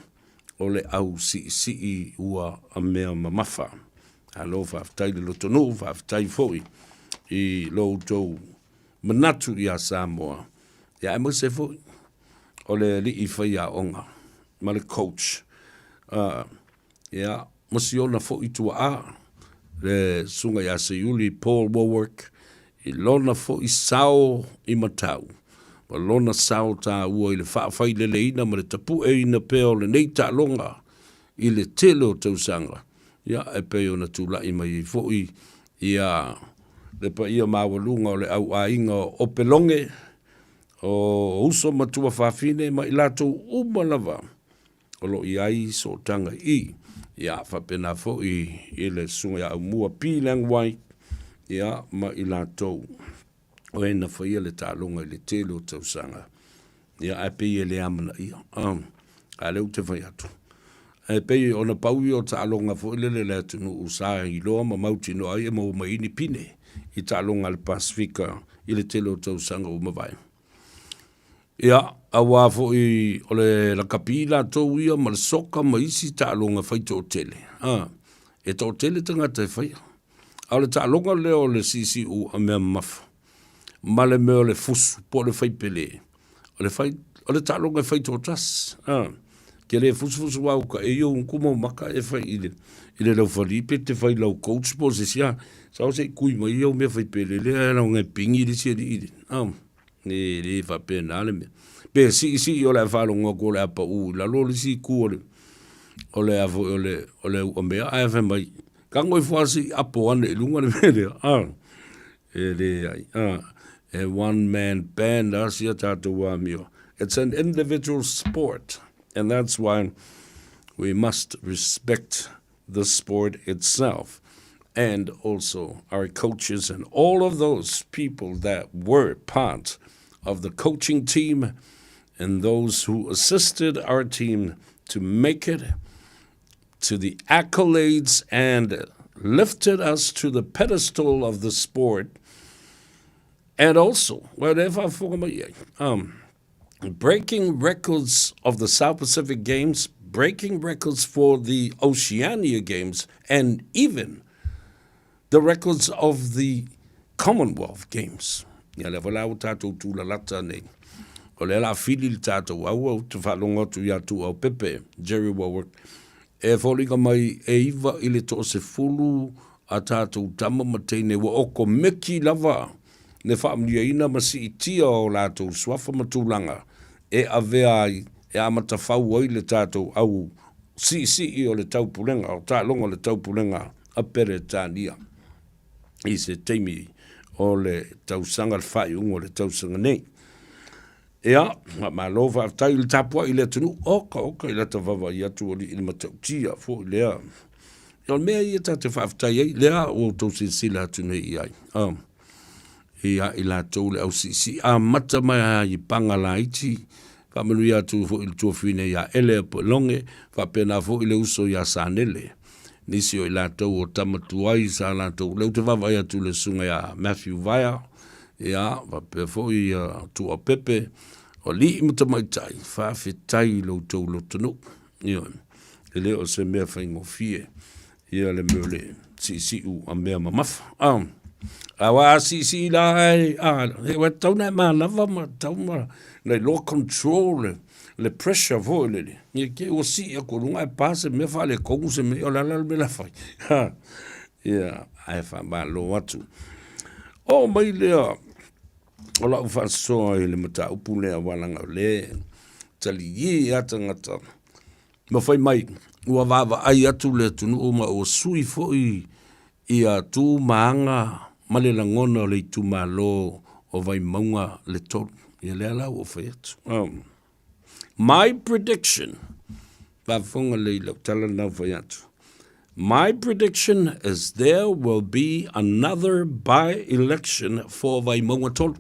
o le au siisii ua mea mamafa. Malo faafetai le lotonuu, faafetai foi i lo outou manatu ia Samoa, ia aemaise foi o le alii faiaoga ma le coach. Uh, Ia, ma si ona foi tuaa, le Susuga ia Seiuli Paul Wallwork, i lona foi sao i Matau, ma lona sao taua i le faafaileleina ma le tapueina pea o lenei taaloga i le tele o tausaga, ia, e pei ona tulai mai ai foi ia le paia maualuga o le au aiga o Opeloge, o uso ma tuafafine ma i latou uma lava o lo o i ai sootaga i, ia, faapena foi i le Susuga ia Aumua P. Lang White, ia, ma i latou o e na faia le taaloga i le tele o tausaga, ia, ae pei e le amanaia. Um, a lea ou te fai atu, e pei ona pau ia o taaloga foi lele le atunuu sa iloa ma mautinoa ai e maua mai ai ni pine i taaloga a le Pasifika i le tele o tausaga ua mavae. Ia, aua foi o le lakapi latou ia ma le soka ma isi taaloga fai toatele, a, e toatele tagata e faia. A o le taaloga lea o le siisiu a mea mamafa, ma le mea o le fusu po o le faipele, o le fai, o le taaloga e fai toatasi, a. Ke le fusufusu au ka e iou ku mau maka e fai i le, i le laufali pe te fai lau coach po o se isi, a. Sa o se i kui mai au mea faipele lea e lau ngai pingi le isi alii le, a. E le faapena le mea. Pe siisii o le a faalogo atu o le a pau i lalo le isi itu o le o le a foi o le o le uamea ae fai mai tago ifo lava se i apo ane i luga le mea lea a e leai a e one man band lava sia tatou amio. It's an individual sport and that's why we must respect the sport itself and also our coaches and all of those people that were part of the coaching team and those who assisted our team to make it to the accolades and lifted us to the pedestal of the sport. And also, whatever breaking records of the South Pacific Games, breaking records for the Oceania Games, and even the records of the Commonwealth Games. Ia lea foi la ua tatou tulalata nei. O lea la fili le tatou aua ou te faalogo atu ia Tuuaupepe, Jerry Warwick, e foliga mai e 9 i le 10 a tatou tama ma teine ua okomeki lava le faamanuiaina ma siitia o latou suafa ma tulaga e avea ai, e amata fau ai le tatou au siisii o le taupulega, o taaloga o le taupulega a Peretania i se taimi o le tausaga, le faaiuga o le tausaga nei. Ia, faamalo faafetai i le tapuai i le atunuu, oka oka i lata vaavaai atu alii i le matautia foi lea. Ia o le mea ia tatou te faafetai ai, lea ua outou silasila atu nei i ai. Oh. Ia i latou le au siisii amata mai lava i paga laiti, faamanuia atu foi i le tuafafine ia Ele Apoeloge, faapena foi le uso ia Sanele. Nisi o i latou o tama tuai sa latou, lea ou te vaavaai atu i le susuga ia Matthew Vaea, ia, faapea foi ia Tuapepe, o alii ma tamaitai, faafetai i lo outou lotonuu. Ioe, e le o se mea faigofie ia le mea o le siisiu a mea mamafa. Ah, aua a siisii la ai, ah, ua tatau ona e manava ma tatau ma na iloa control le, le pressure foi lele. Ia te ua sii atu i luga ae pa se mea faaletonu se mea, o le a la le mea la fai? Ia, ae faamalo atu. Oo mai lea o lau faasoa i le mataupu lea aua leaga o lea e taliē lava tagata ma fai mai ua vaavaai atu le atunuu ma ua sui foi ia tu ma aga ma le lagona o le itumalo o Vaimauga le 3. Ia lea la ua ou fai atu. My prediction, faafofoga lelei i lau tala lena ua fai atu. My prediction is there will be another by-election for Vaimauga 3.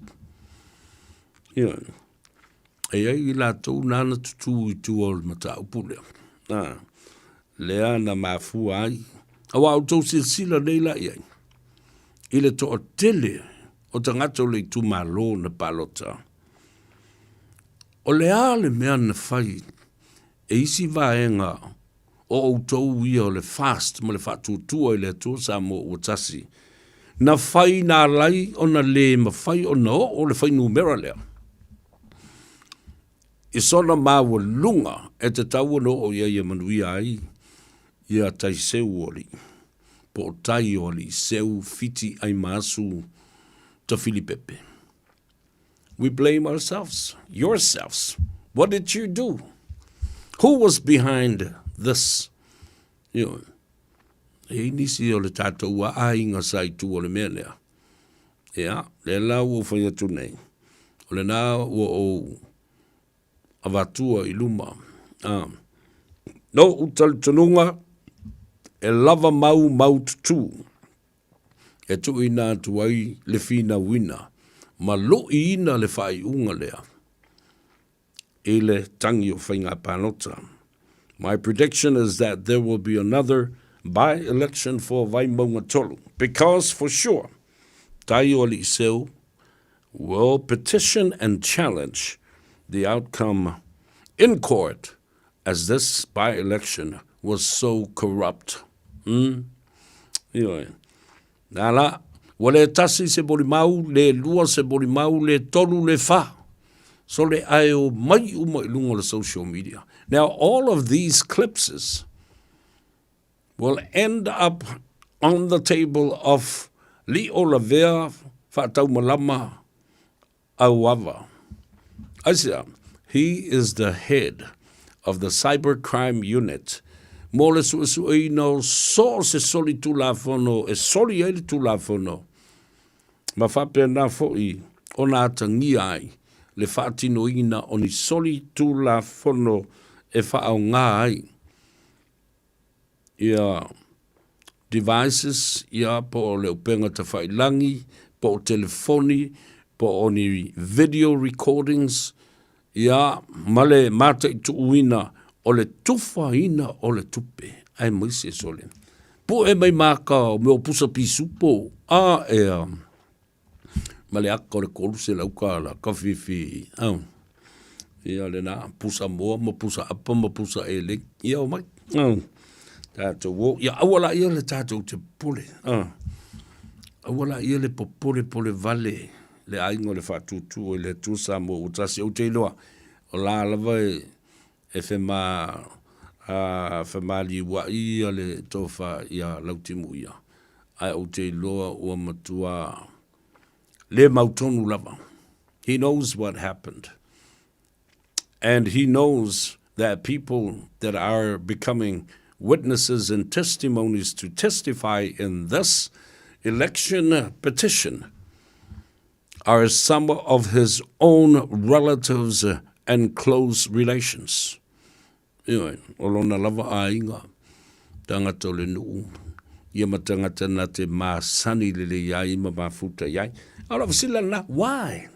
Ioe. E i ai i latou nāna tutū i tua o le mataupu lea. Nā, lea na mafua ai. Aua outou silasila nei la i ai, i le toatele o tagata o le itumalo na palota. O le a le mea na fai e isi vaega o outou ia o le FAST ma le Faatuatua i le Atua Samoa ua Tasi, na fai na ala ai ona le mafai ona oo le fuainumera lea i sona maualuga e tatau ona oo i ai e manuia ai ia tai seu o alii, po o tai o alii seu Fiti Aimaasu Tafilipepe. We blame ourselves, yourselves. What did you do? Who was behind this? You know, e i nisi o le tātou a aiga sa i tua o le mea lea. Ia, lea la ua ou fai atu nei, o lena ua ou avatua i luma. Ah. Noʻu talitonuga, e lava mau mau tutū. e tuuina atu ai le finauina ma loiina le faaiuga lea i le tagi o faiga palota. My prediction is that there will be another by-election for Vaimauga 3 because for sure Tai o Aliiseu will petition and challenge the outcome in court as this by-election was so corrupt. Umm. Ioe. Nā la, ua le tasi se molimau, le lua se molimau, le tolu, le fa. So le ae o mai uma i luga o le social media. Now, all of these clipses will end up on the table of Li'o Lavea Faataumalama Auava. Aisea? He is the head of the Cyber Crime Unit mō le suesueina o so o se soli tulafono e soli ai le tulafono ma faapena foi ona atagia ai le faatinoina o ni soli tulafono e faaaoga ai ia devices, ia po o le upega tafailangi, po o telefoni, po o ni video recordings, ia ma le mataituuina o le tufaina o le tupe, aemaise sole. Pue mai maka o mea o pusa pisupo, a ea. ma le aka o le 300 kālā, ka whiwhi, au. Ia lena, pusa moa ma pusa apa ma pusa elei, ia omai, au. Tātou o, ia aua la ia le tātou te popole, au. Aua la ia le popole pole vale le aiga o le faatuatua i le Atua Samoa ua tasi, ou te iloa, o la lava e, e whema, a, whemaliuaʻi ia le tofa ia Lautimuia, ae ou te iloa ua matua le mautonu lava. He knows what happened. And he knows that people that are becoming witnesses and testimonies to testify in this election petition. are some of his own relatives and close relations. Ioe, o lona lava aiga, tagata o le nuu, ia ma tagata na te masani lelei ai ma mafuta i ai. A o lau fesili la lena, why?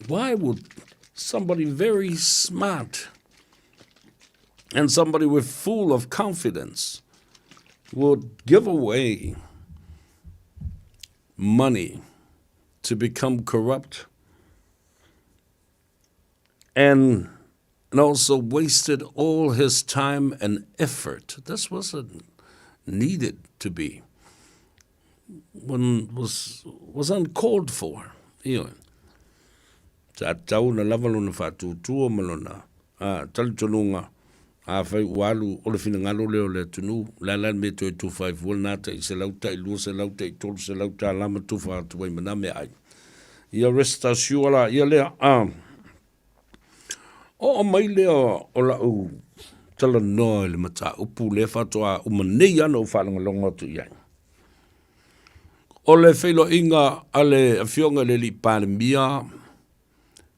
Why would somebody very smart and somebody with full of confidence would give away money to become corrupt and and also wasted all his time and effort. This wasn't needed to be. One was, was uncalled for. Ioe. Sa tatau ona lava lona faatuatua ma lona talitonuga, afai ua alu o le finagalo lea o le atunuu, o le a la le mea e toe tufa ai fua lena tai selau, tai 200, tai 300 tala ma tufa atu ai ma na meaai. Ia rest assure la ia lea, a oo mai lea o lau talanoa i le mataupu lea faatoa uma nei lava ona ou faalogologo atu i ai. O le feiloaiga a le Afioga i le Alii Palemia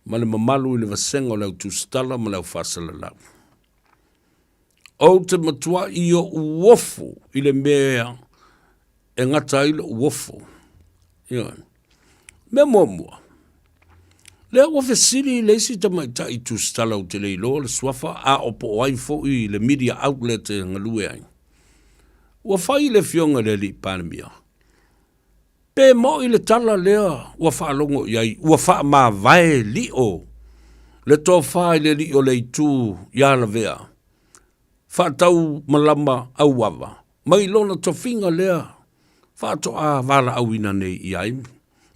ma le mamalu i le vasega o le au tusitala ma le au faasalalau. Ou te matuai ou ofo i le mea e gata ai lou ofo. Ioe. Mea muamua, lea ua fesili le isi tamaitai tusitala ou te le iloa le suafa a o po o ai foi le media outlet e galue ai. Ua fai le Afioga i le Alii Palemia, pe mo'i le tala lea ua faalogo i ai, ua faamavae lio le tofa i le alii o le itu ia Lavea, faataumalama auava mai lona tofiga lea faatoa valaauina nei i ai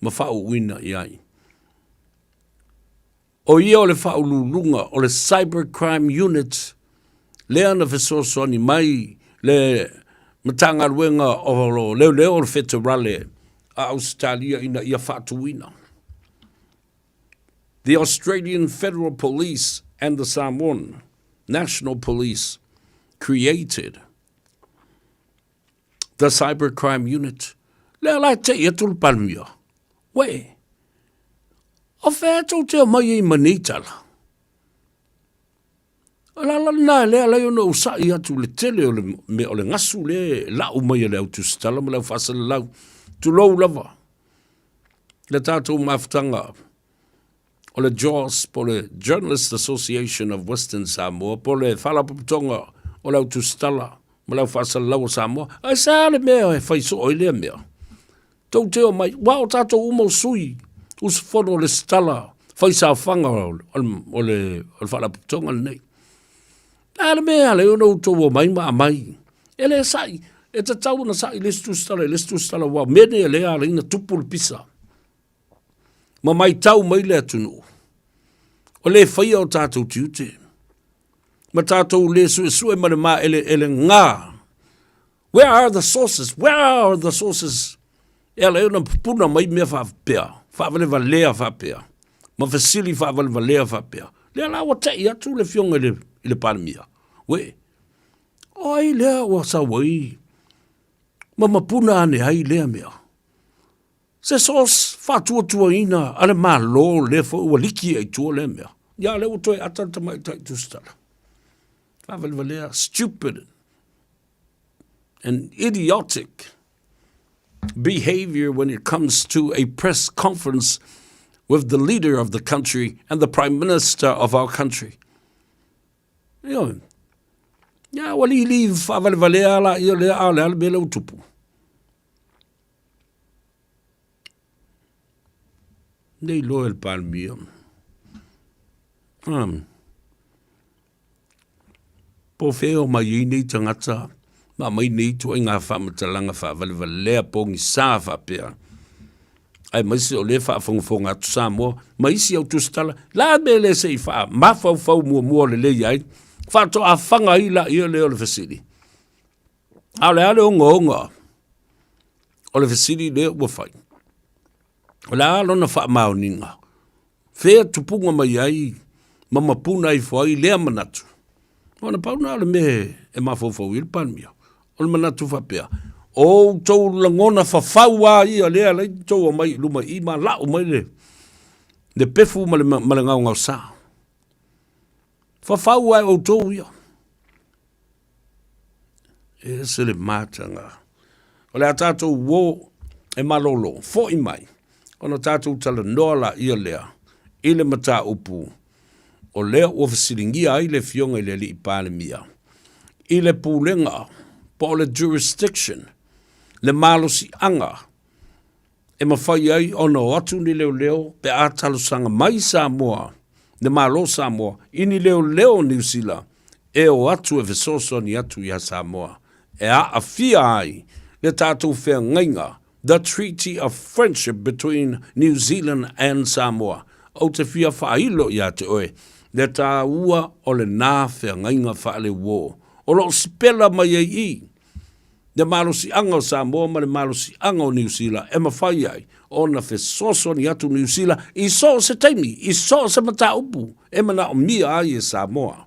ma faauuina i ai. O ia o le faauluuluga o le Cyber Crime Unit lea na fesoasoani mai le Matagaluega o Leoleo o le Feterale a Ausetalia ina ia faatuina. The Australian Federal Police and the Samoan National Police created the Cyber Crime Unit. Lea la e tei atu le Palemia. Uē, o fea tou te omai ai ma nei tala? O le ala lena lea alai ona ou sa'i atu i le tele o le mea o le gasu lea e la'u mai e le au tusitala ma le au faasalalau, tulou lava le tatou mafutaga o le JAWS po o le Journalist Association of Western Samoa po o le Faalapotopotoga o le Au Tusitala ma le Au Faasalalau o Samoa. Aisea le mea e fai soo ai lea mea? Tou te omai, ua o tatou uma o sui usufono o lesitala fai saofaga o le Faalapotopotoga lenei. Le a le mea e ala ai ona outou omai ma aumai? E le sa'i, e tatau ona sa'i le isi tusitala i le isi tusitala, aua o mea nei o lea e ala ai ona tupu le pisa. Ma maitau mai le atunuu, o le faia o tatou tiute, ma tatou le suesue ma le maeleelega. Where are the sources? Where are the sources? E ala ai ona pupuna mai mea faapea, faavalevalea faapea, ma fesili faavalevalea faapea. Lea la ua tei atu le Afioga i le, i le Palemia. Uē, o ai lea ua sau ai ma mapuna ane ai lea mea? Se source faatuatuaina a le Malo lea foi ua liki ai i tua lea mea. Ia lea ua toe ata le tamaitai tusitala. Faavalevalea, stupid and idiotic behavior when it comes to a press conference with the leader of the country and the prime minister of our country. Ioe. Ia, ua lili faavalevalea la ia lea, a o le a le mea lea ua tupu? Nei loa e le Palemia. Um, po fea o mai ai nei tagata ma aumai nei ituaiga faamatalaga faavalevalea pogisā faapea. Aemaise o lea e faafogafoga atu Samoa ma isi au tusitala, la mea lea se i faamafaufau muamua lelei ai, faatoa faga ai laia lea o le fesili. A o le a le ogaoga o le fesili lea ua fai? O le a lona faamaoniga? Fea tupuga mai ai ma mapuna ifo ai lea manatu? Ona pau na o le mea e mafaufau i le Palemia. O le manatu faapea, O outou lagona fafau lava ia lea e ala ai ona outou omai i luma i i ma lau mai le, le pefu ma le, ma le gaogaosa. Fafau lava e outou ia. E ese le mataga. O le a tatou uō e malolo, foʻi mai, ona tatou talanoa laia lea i le mataupu o lea ua fesiligia ai le Afioga i le Alii Palemia i le pulega po o le jurisdiction, le malosiaga e mafai ai ona o atu ni leoleo pe a talosaga mai Samoa, le Malo o Samoa i ni leoleo o Niu Sila e o atu e fesoasoani atu iā Samoa e aafia ai le tatou feagaiga, the Treaty of Friendship between New Zealand and Samoa. Ou te fia faailo iā te oe le tāua o lenā feagaiga faaleuō o lo o sipela mai ai i le malosiaga o Samoa ma le malosiaga o Niu Sila e mafai ai ona fesoasoani atu Niu Sila i so o se taimi, i so o se mataupu e manaomia ai e Samoa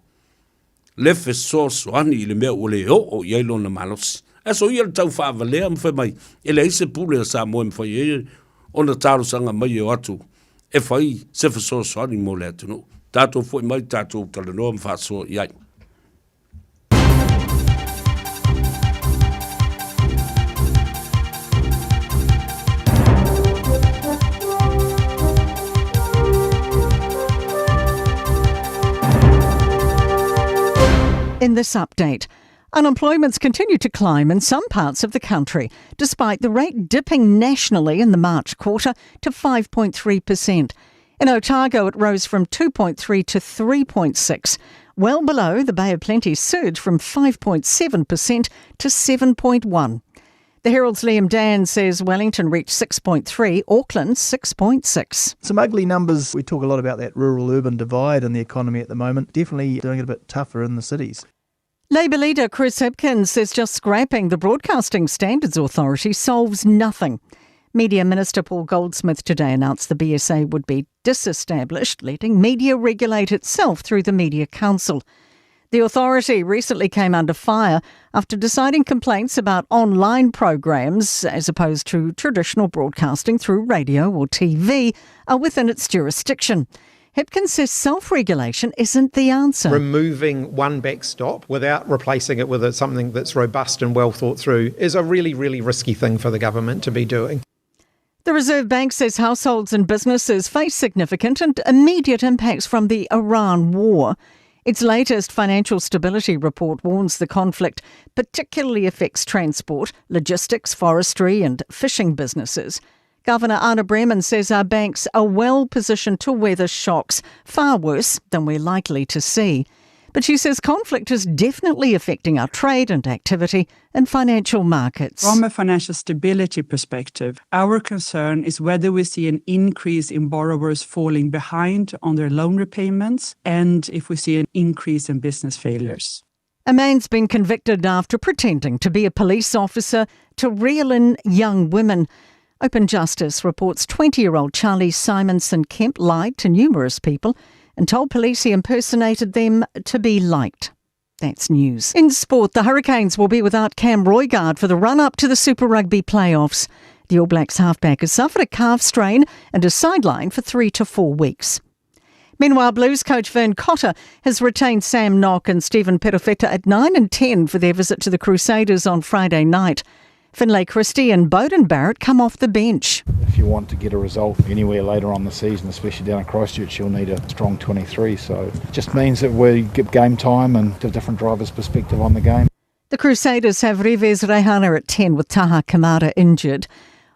le fesoasoani i le mea ua le oo i ai lona malosi. Ae soia le tau faavalea ma fai mai, e leai se pule a Samoa e mafai ai ona talosaga mai e o atu e fai se fesoasoani mo le atunuu. Tatou foi mai tatou talanoa ma faasoa i ai. In this update, unemployment's continued to climb in some parts of the country, despite the rate dipping nationally in the March quarter to 5.3%. In Otago, it rose from 2.3 to 3.6, well below the Bay of Plenty surge from 5.7% to 7.1. The Herald's Liam Dann says Wellington reached 6.3, Auckland 6.6. Some ugly numbers. We talk a lot about that rural-urban divide in the economy at the moment. Definitely doing it a bit tougher in the cities. Labour leader Chris Hipkins says just scrapping the Broadcasting Standards Authority solves nothing. Media Minister Paul Goldsmith today announced the BSA would be disestablished, letting media regulate itself through the Media Council. The authority recently came under fire after deciding complaints about online programs, as opposed to traditional broadcasting through radio or TV, are within its jurisdiction. Hipkins says self regulation isn't the answer. Removing one backstop without replacing it with something that's robust and well thought through is a really, really risky thing for the government to be doing. The Reserve Bank says households and businesses face significant and immediate impacts from the Iran war. Its latest financial stability report warns the conflict particularly affects transport, logistics, forestry, and fishing businesses. Governor Anna Breman says our banks are well positioned to weather shocks far worse than we're likely to see. But she says conflict is definitely affecting our trade and activity and financial markets. From a financial stability perspective, our concern is whether we see an increase in borrowers falling behind on their loan repayments and if we see an increase in business failures. A man's been convicted after pretending to be a police officer to reel in young women. Open Justice reports 20 year old Charlie Simonson Kemp lied to numerous people and told police he impersonated them to be liked. That's news. In sport, the Hurricanes will be without Cam Roigard for the run up to the Super Rugby playoffs. The All Blacks halfback has suffered a calf strain and is sidelined for three to four weeks. Meanwhile, Blues coach Vern Cotter has retained Sam Nock and Stephen Perofeta at 9 and 10 for their visit to the Crusaders on Friday night. Finlay Christie and Beauden Barrett come off the bench. If you want to get a result anywhere later on the season, especially down at Christchurch, you'll need a strong 23. So it just means that we get game time and a different driver's perspective on the game. The Crusaders have Rives Reihana at 10 with Taha Kamara injured.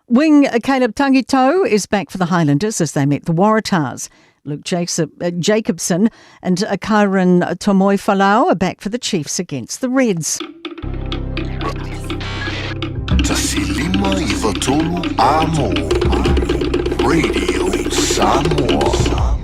Wing Caleb Tangito is back for the Highlanders as they meet the Waratahs. Luke Jacob, Jacobson and Kyron Tomoifalau are back for the Chiefs against the Reds. Radio Samoa.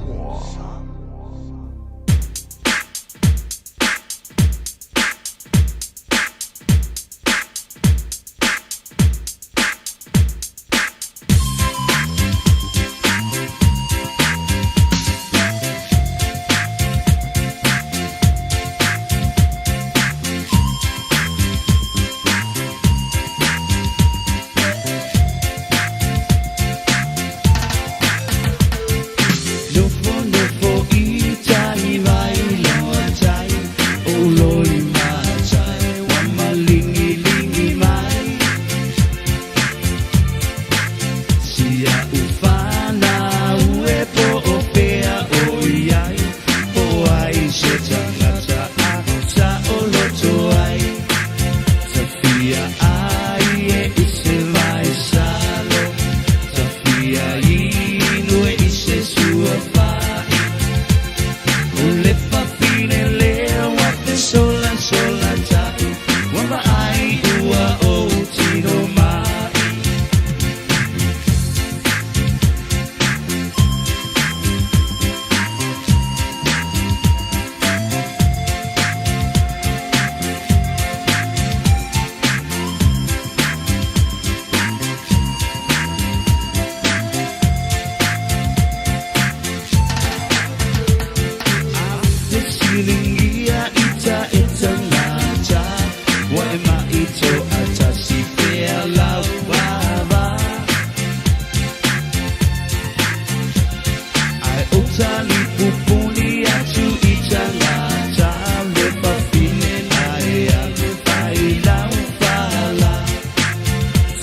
Momoli atu i tagata le fafine na e alofa i lau fala.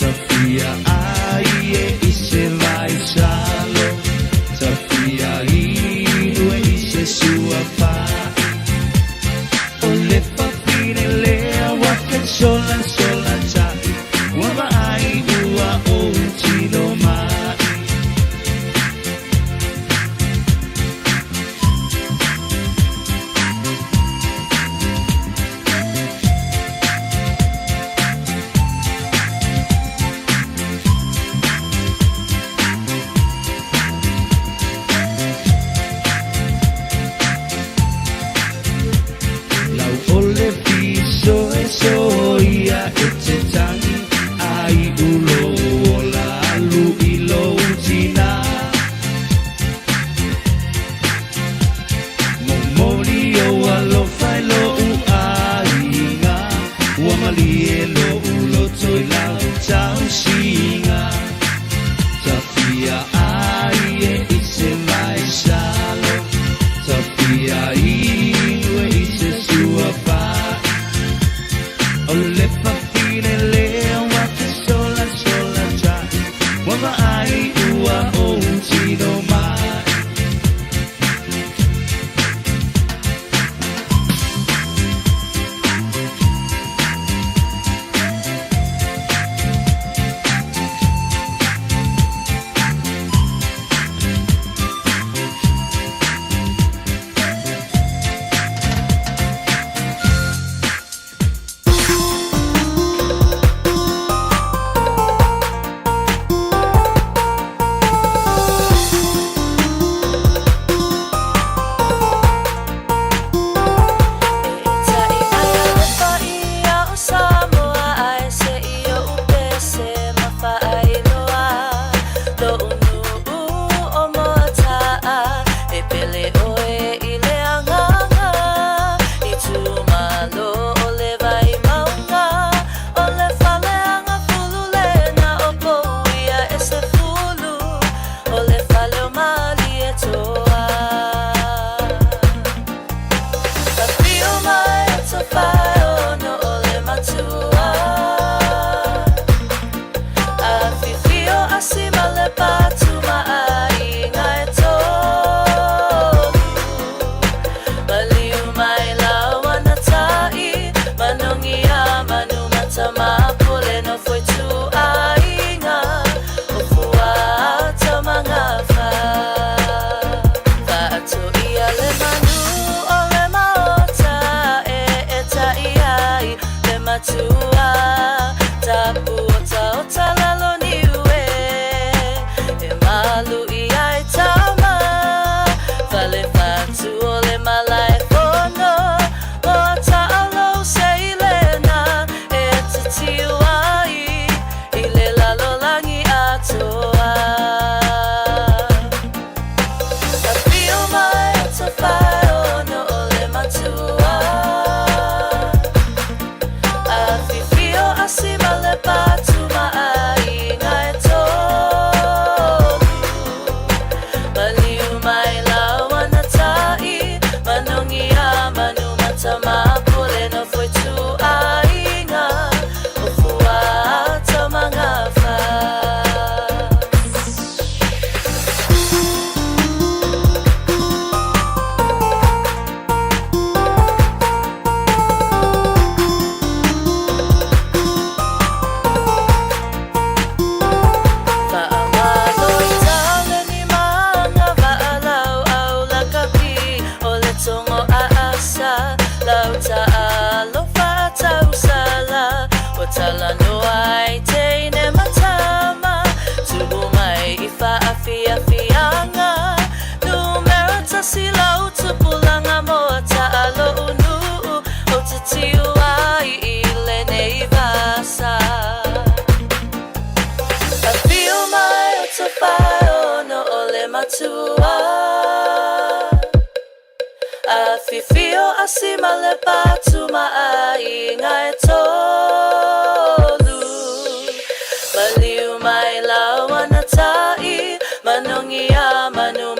Tafia ai e i se vaisalo, tafia inu e i se suafa. O le fafine lea ua fesola sola tai, ua vaai ua ou tino mai. Lau o le fiso e soia e te tangi ai u lou ola alu i lou tinā. Momoli ou alofa i lou aiga, ua malie lou loto i lau tausiga. Tafia ai e i se vaisalo, tafia inu e i se suafa. O le fafine lea ua fesola sola tai, ua vaai ua ou tino mai.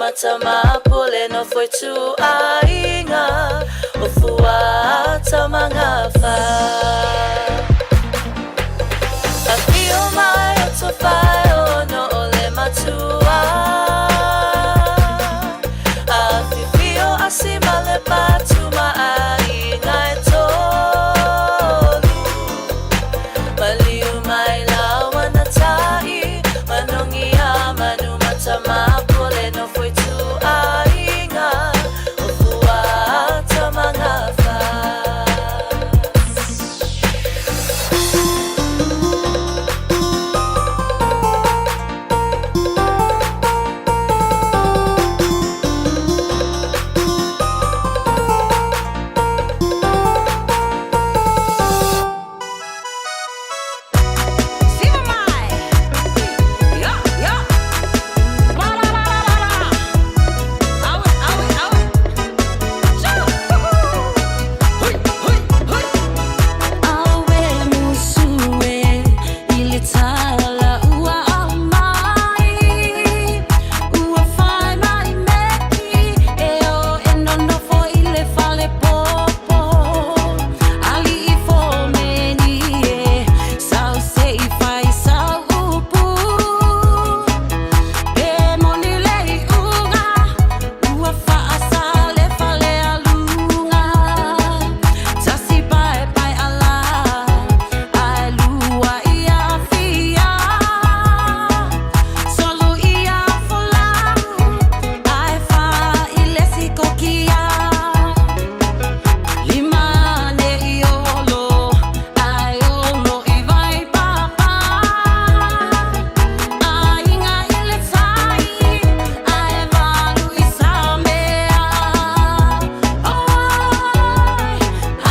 matamapule nofo ituaiga o Fuata Magafa. Afio mai o Tofaeono o le matua. Afifio Asi ma Lepatu ma aiga e tolu. Maliu mai laua na tai, manogia manu matamapule nofo ituaiga o Fuata Magafa. Siva mai! Yo, yo! La la la la la la! Awe, awe, awe! Choo! Hui, hui, hui! Awe musu e i le tala ua aumai Ua fai mai meki e o e nonofo i le fale popo Ali'i fomeni e sau se i fai sau upu Pe moni le iuga ua faasa le fale aluga Tasi paepae ala ae lua ia fia Solu ia folau ae fa i le sikokia Lima ane i olo ae ono i vai papa Aiga i le tai ae valu i Samea Oi,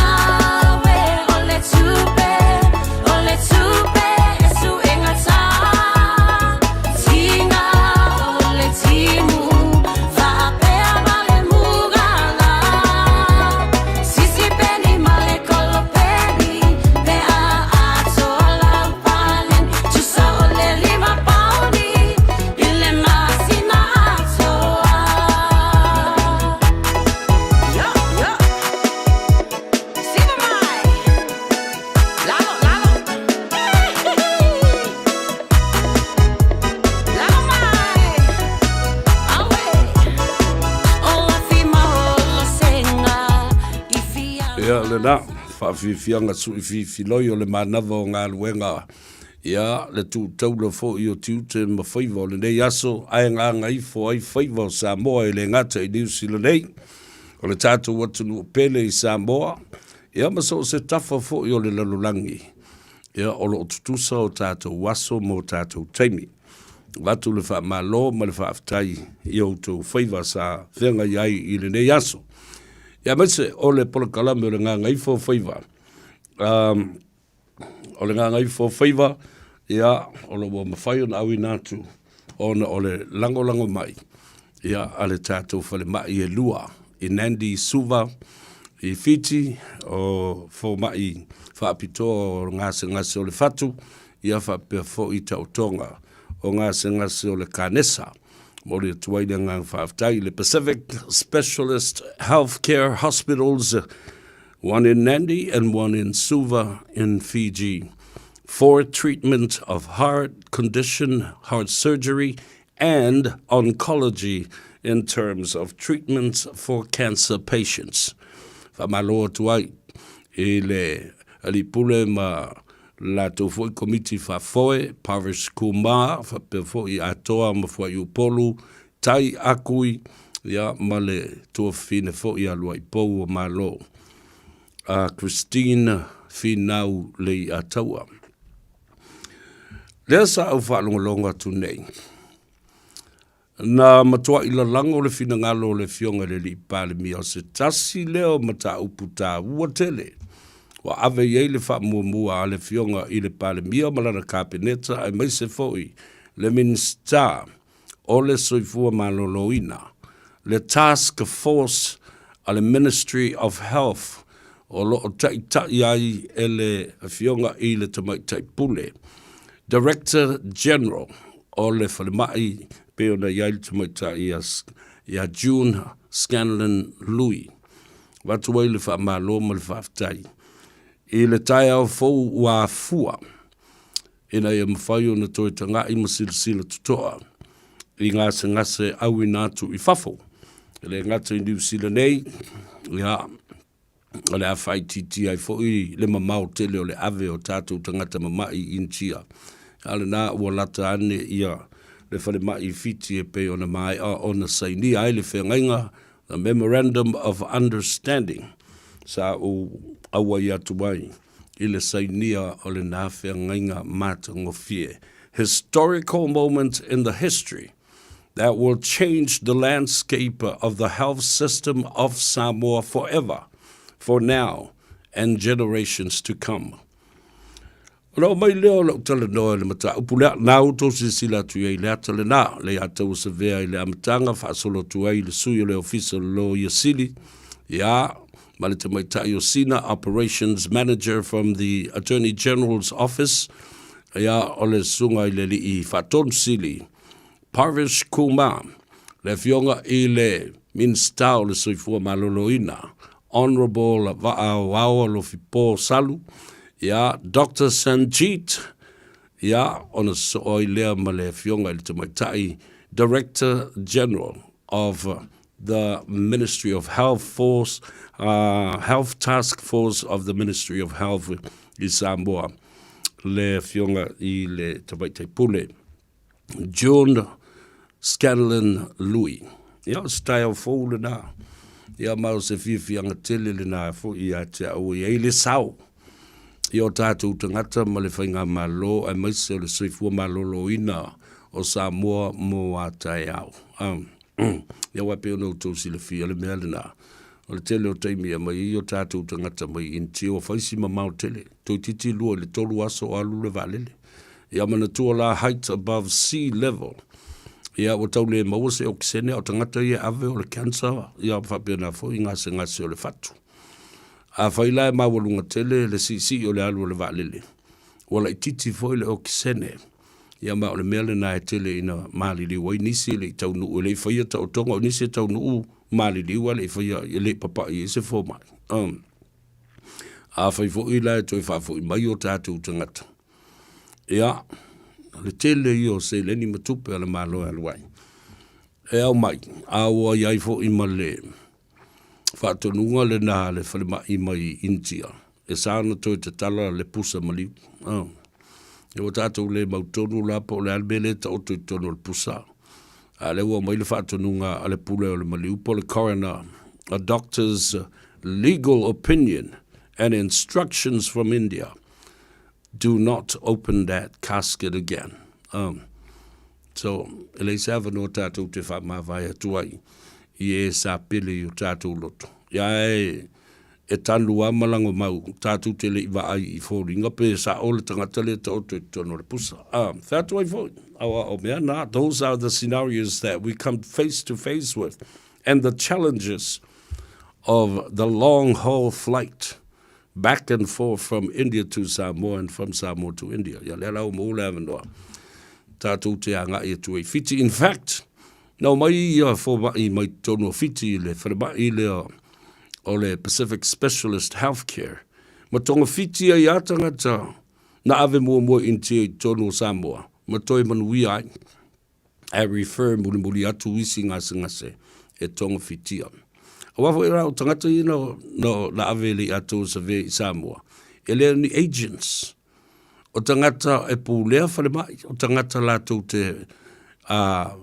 awe o le tupe, o le tupe e suegata Tiga o le timu, faapea ma le mugala Sisi peni ma le kolopeni, pe a atoa lau paleni Tusa o le lima paoni, i le masina atoa Yo, yo! Siva mai! Lalo, lalo! Lalo mai! Awe! O afi ma olo senga i fia Ia, lena, faafiafiaga sui fifiloi o le manava o galuega, ia, le tu taula foi o tiute ma faiva o lenei aso, ae gagaifo ai faiva o Samoa e le gata i Niu Sila nei, o le tatou atunuu pele i Samoa, ia ma so o se tafa foi o le lalolagi, ia, o lo o tutusa o tatou aso ma o tatou taimi. Avatu le faamalo ma le faafetai i outou faiva sa feagai ai i lenei aso. Ia aemaise o le polokalame o le Gagaifo o Faiva. Um, o le Gagaifo o Faiva, ia, o lo ua mafai ona auina atu ona o le lagolago mai ia a le tatou falemai e lua i Nandi Suva i Fiti o fomai faapitoa o gasegase o le fatu ia faapea foi taotoga o gasegase o le kanesa. Momoli atu ai le agaga faafetai i le Pacific Specialist Healthcare Hospitals, one in Nandi and one in Suva in Fiji, for treatment of heart condition, heart surgery and oncology in terms of treatments for cancer patients. Faamalo atu ai i le Alii Pule ma le latou foi Komiti Faafoe, Parvish Kumar, faapea foi Atoa ma Fuaiupolu, Tai Akui, ia, ma le tuafafine foi a Luaipou o Malo, a Christine Finau Leiataua. Lea sa ou faalogologo atu nei, Na matuai lalago le finagalo o le Afioga i le Alii Palemia o se tasi lea o mataupu taua tele ua ave i ai le faamuamua a le Afioga i le Palemia ma lana Kapeneta aemaise foi le Minisita o le Soifua Maloloina, le Task Force a le Ministry of Health o lo o taitai ai e le Afioga i le Tamaitai Pule, Director General, o le Falemai. pei ona i ai le tamaitai ia, ia June Scanlon Lui. Avatu ai le faamalo ma le faafetai i le taeao fou ua afua ina ia mafai ona toe taga'i ma silasila toto'a i gasegase auina atu i fafo. E le gata i Niu Sila nei, ia, o le a faaitiitia ai foi le mamao tele o le ave o tatou tagata mama'i i Initia. A o lena ua lata ane ia le falemai i Fiti e pei ona maea ona sainia ai le feagaiga, the Memorandum of Understanding, sa ou auai atu ai i le sainia o lena feagaiga matagofie, historical moment in the history that will change the landscape of the health system of Samoa forever, for now and generations to come. Ona oo mai lea o lau talanoa i le mataupu lea, na outou silasila atu i ai i le ata lenā, le ia tau savea i le amataga, faasolo atu ai i le sui o le Ofisa o le Loia Sili, ia, ma le tamaitai o Sina, Operations Manager from the Attorney General's Office, ia, o le susuga i le Alii Faatonu Sili, Parvish Kumar, le Afioga i le Minisita o le Soifua Maloloina, Honourable Vaaoao Alofipo Salu, ia, Doctor Sanjeet, ia, ona sosoo ai lea ma le Afioga i le Tamaitai Director General of the Ministry of Health Force, Health Task Force of the Ministry of Health i Samoa, le Afioga i le Tamaitai Pule. June Scanlon Lui. Ia, o se taeao fou lenā. Ia, ma o se fiafiaga tele lenā foi ia te au e ai le sao i o tātou tagata ma le faigamalo aemaise o le soifua maloloina o Samoa mō a taeao. Um, ia, aua e pei ona outou silafia le mea lenā. O le tele o taimi e aumai ai o tātou tagata mai Initia ua fai si mamao tele, toeitiiti 2 i le 3 aso o alu le vaalele. Ia manatua la height above sea level. Ia ua tau le maua se okisene a o tagata ia e ave o le cancer, ia faapena foi gasegase o le fatu. Afai la e maualuga tele le siisii o le alu o le vaalele, ua laitiiti foi le okisene. Ia ma o le mea lena e tele ina maliliu ai nisi e le i taunuu, e le i faia taotoga, o nisi e taunuu maliliu ae le i faia, e le i papai ai se fomai. Um. Afai foi la e toe faafoi mai o tatou tagata, ia, o le tele ia o seleni ma tupe a le Malo e alu ai. E ao mai, a ua i ai foi ma le faatonuga lena a le falemai mai Initia, e sa ona toe tatala le pusa maliu. Oh. Ia ua tatou le mautonu la po o le a le mea lea e taoto i totonu o le pusa. A lea ua aumai le faatonuga a le pule o le maliu po o le coroner, a doctor's legal opinion and instructions from India. Do not open that casket again. Um, so, e leai se avanoa tatou te faamavae atu ai i e sa pele i o tatou loto. Ia e, e tanu lava ma lagomau tatou te le i vaai i foliga pe sa'o le tagata lea e taoto i totonu o le pusa. A, fai atu ai foi, aua o mea na, those are the scenarios that we come face to face with and the challenges of the long haul flight back and forth from India to Samoa and from Samoa to India. Ia lea la ua maua le avanoa tatou te agai atu ai i Fiti. In fact, Na omai ia fomaʻi mai totonu o Fiti i le falemaʻi lea o le Pacific Specialist Healthcare ma togafiti ai a tagata na ave muamua i Initia i totonu o Samoa ma toe manuia ai. Ae refer mulimuli atu isi gasegase e togafitia. Aua foi la o tagata ia na, na, na ave le i atoa survey i Samoa, e le o ni agents. O tagata e pulea falemai, o tagata latou te, ā,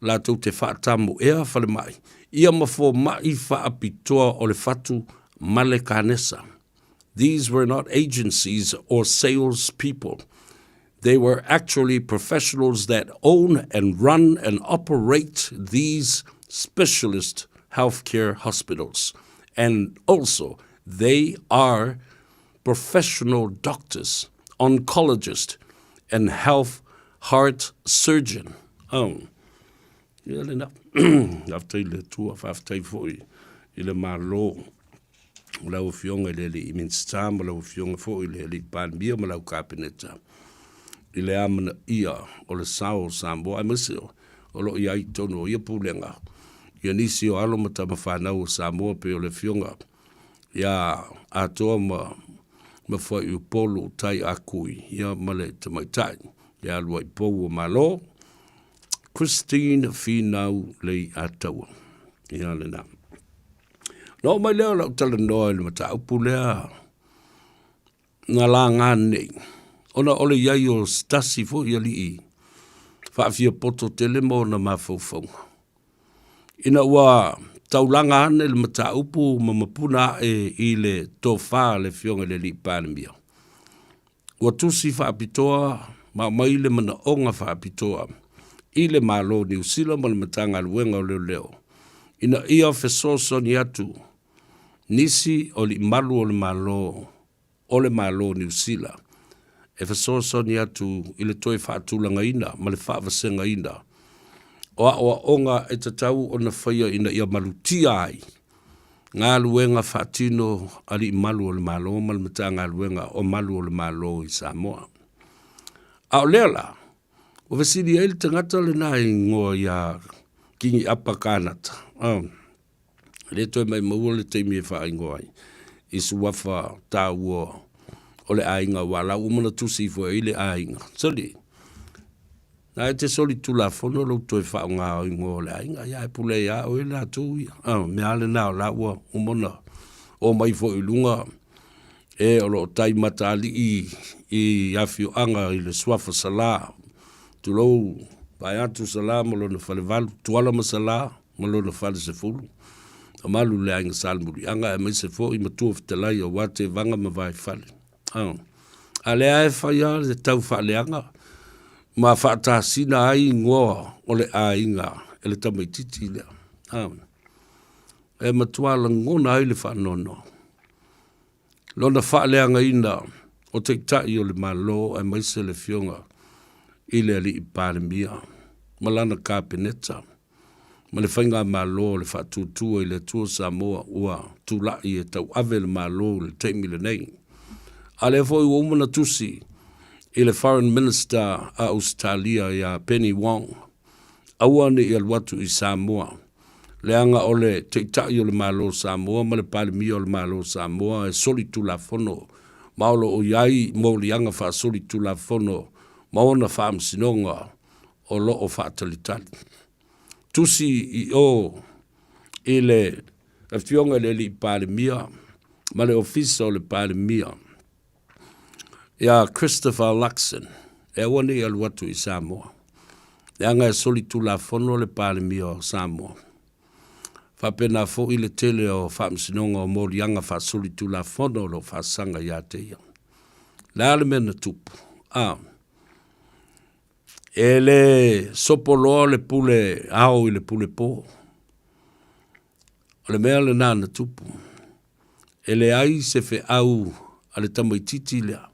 latou te faatamoea falemai, ia ma fomaʻi faapitoa o le fatu ma le kanesa. These were not agencies or sales people. They were actually professionals that own and run and operate these specialist healthcare hospitals. And also, they are professional doctors, oncologist and health heart surgeon. Oh. Ia lena. Faafetai i le Atua, faafetai foi i le Malo, o lau Afioga i le Alii Minisita ma lau Afioga foi i le Alii Palemia ma lau Kapeneta i le amanaia o le sao o Samoa aemaise o o lo o i ai i totonu o ia pulega ia nisi o alo ma tama fanau o Samoa pei o le Afioga ia Atoa ma ma Fuaiupolu Tai Akui ia ma le tamaitai ia Luaipou o Malo Christine Finau Leiataua. Ia lena. Na oo mai lea o lau talanoa i le mataupu lea na laga nei, ona o le i ai o se tasi foi alii faafiapoto tele ma ona mafaufauga. Ina ua taulaga ane le mataupu ma mapuna ae i le tofa a le Afioga i le Alii Palemia, ua tusi faapitoa ma aumai le manaoga faapitoa i le Malo o Niu Sila ma le Matagaluega o Leoleo ina ia fesoasoani atu nisi o alii malu o le Malo o le Malo o Niu Sila e fesoasoani atu i le toe faatulagaina ma le faavasegaina o aoaoga e tatau ona faia ina ia malutia ai galuega faatino a alii malu o le Malo ma le Matagaluega o Malu o le Malo i Samoa. A o lea la, ua fesili ai le tagata lena i igoa ia Kingi Apa Kanata, oh, e le toe maimaua le taimi e faaigoa ai i suafa taua o le aiga aua la ua uma ona tusi ifo i ai le aiga. Soli, na e te soli tulafono lou toe faaaoga o igoa o le aiga, ia e pule ai lava oe latou ia. Ah, mea lava lena o la ua uma ona omai foi i luga e o lo o tai mataalii i afioaga i le suafa Salā, tulou, vaeatu Salā ma lona falevalu, Tuala ma Salā ma lona falesefulu, mamalu i le aiga Salemuliaga aemaise foi matua fetalai aua Tevaga ma Vaifale. A, a lea e fai lava le tau faaleaga ma faatasina ai igoa o le aiga e le tamaitiiti lea. A, e matua lagona ai le faanoanoa. Lona faaleagaina o Taitai o le Malo aemaise le Afioga i le Alii Palemia ma lana Kapeneta ma le Faigamalo o le Faatuatua i le Atua Samoa ua tulai e tauave le Malo i le taimi lenei. A lea foi ua uma ona tusi i le Foreign Minister a Ausetalia ia Penny Wong, aua ne i alu atu i Samoa, leaga o le Taitai o le Malo o Samoa ma le Palemia o le Malo o Samoa e solitulafono ma o lo o i ai moliaga faasolitulafono ma ona faamasinoga o lo o faatalitali. Tusi i o i le Afioga i le Alii Palemia ma le Ofisa o le Palemia ia Christopher Luxon e aua ne i alu atu i Samoa, leaga e solitulafono le Palemia o Samoa. Faapena foi le tele o faamasinoga o moliaga faasolitulafono o lo o faasaga ia te ia. Le a le mea na tupu? A. E le sopo loa le pule ao i le pule po. O le mea lena na tupu. E leai se feau a le tamaitiiti lea.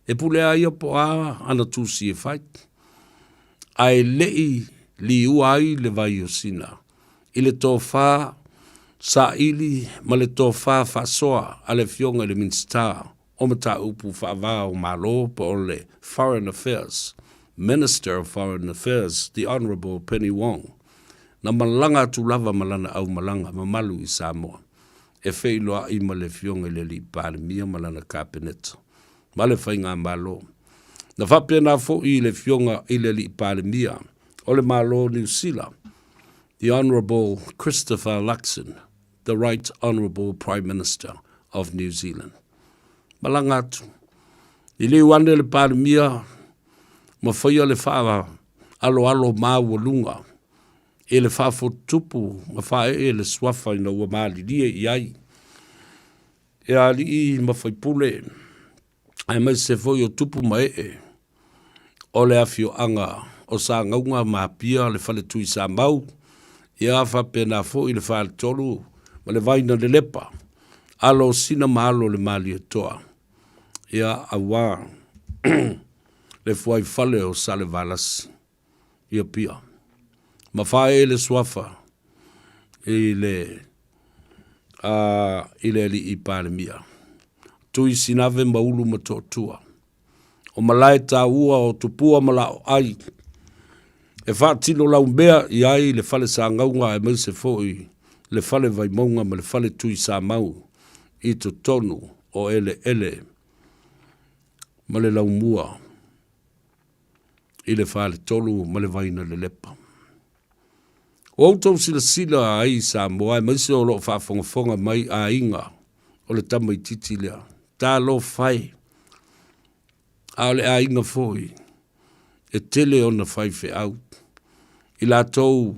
E pule a ia po o a ana tusi e fai. Ae le i liua ai le vai o Sina i le tofa saili ma le tofa faasoa a le Afioga i le Minisita o Mataupu Faava o Malo po o le Foreign Affairs, Minister of Foreign Affairs, the Honourable Penny Wong, na malaga atu lava ma lana aumalaga mamalu i Samoa e feiloai ma le Afioga i le Alii Palemia ma lana Kapeneta ma le Faigamalo. Na faapena foi i le Afioga i le Alii Palemia o le Malo o Niu Sila, the Honourable Christopher Luxon, the Right Honourable Prime Minister of New Zealand. Malaga atu. Liliu ane le Palemia ma faia le faaaloalo maualuga i le faafotutupu ma faaee le suafa ina ua malilie i ai e alii ma faipule aemaise foi o tupu ma ee o le afioaga o Sagauga ma Apia, le Fale Tuisamau, ia faapena foi le Faletolu ma le Vaina Lelepa, alo o Sina ma alo o le Malietoa, ia aua le fuaifale o Salevalasi i Apia. Ma faaee le suafa i le a i le alii Palemia. Tui Sinave ma Ulu ma Toatua. O malae taua o Tupua ma Laoai. E faatino laumea i ai le fale sagauga aemaise foi le fale vaimauga ma le fale Tuisamau i totonu o eleele ma le laumua i le faletolu ma le Vainalelepa. Ua outou silasila ai Samoa aemaise o lo o faafogafoga mai aiga o le tamaitiiti lea. Talofa e! A o le aiga foi e tele ona faifeau, i latou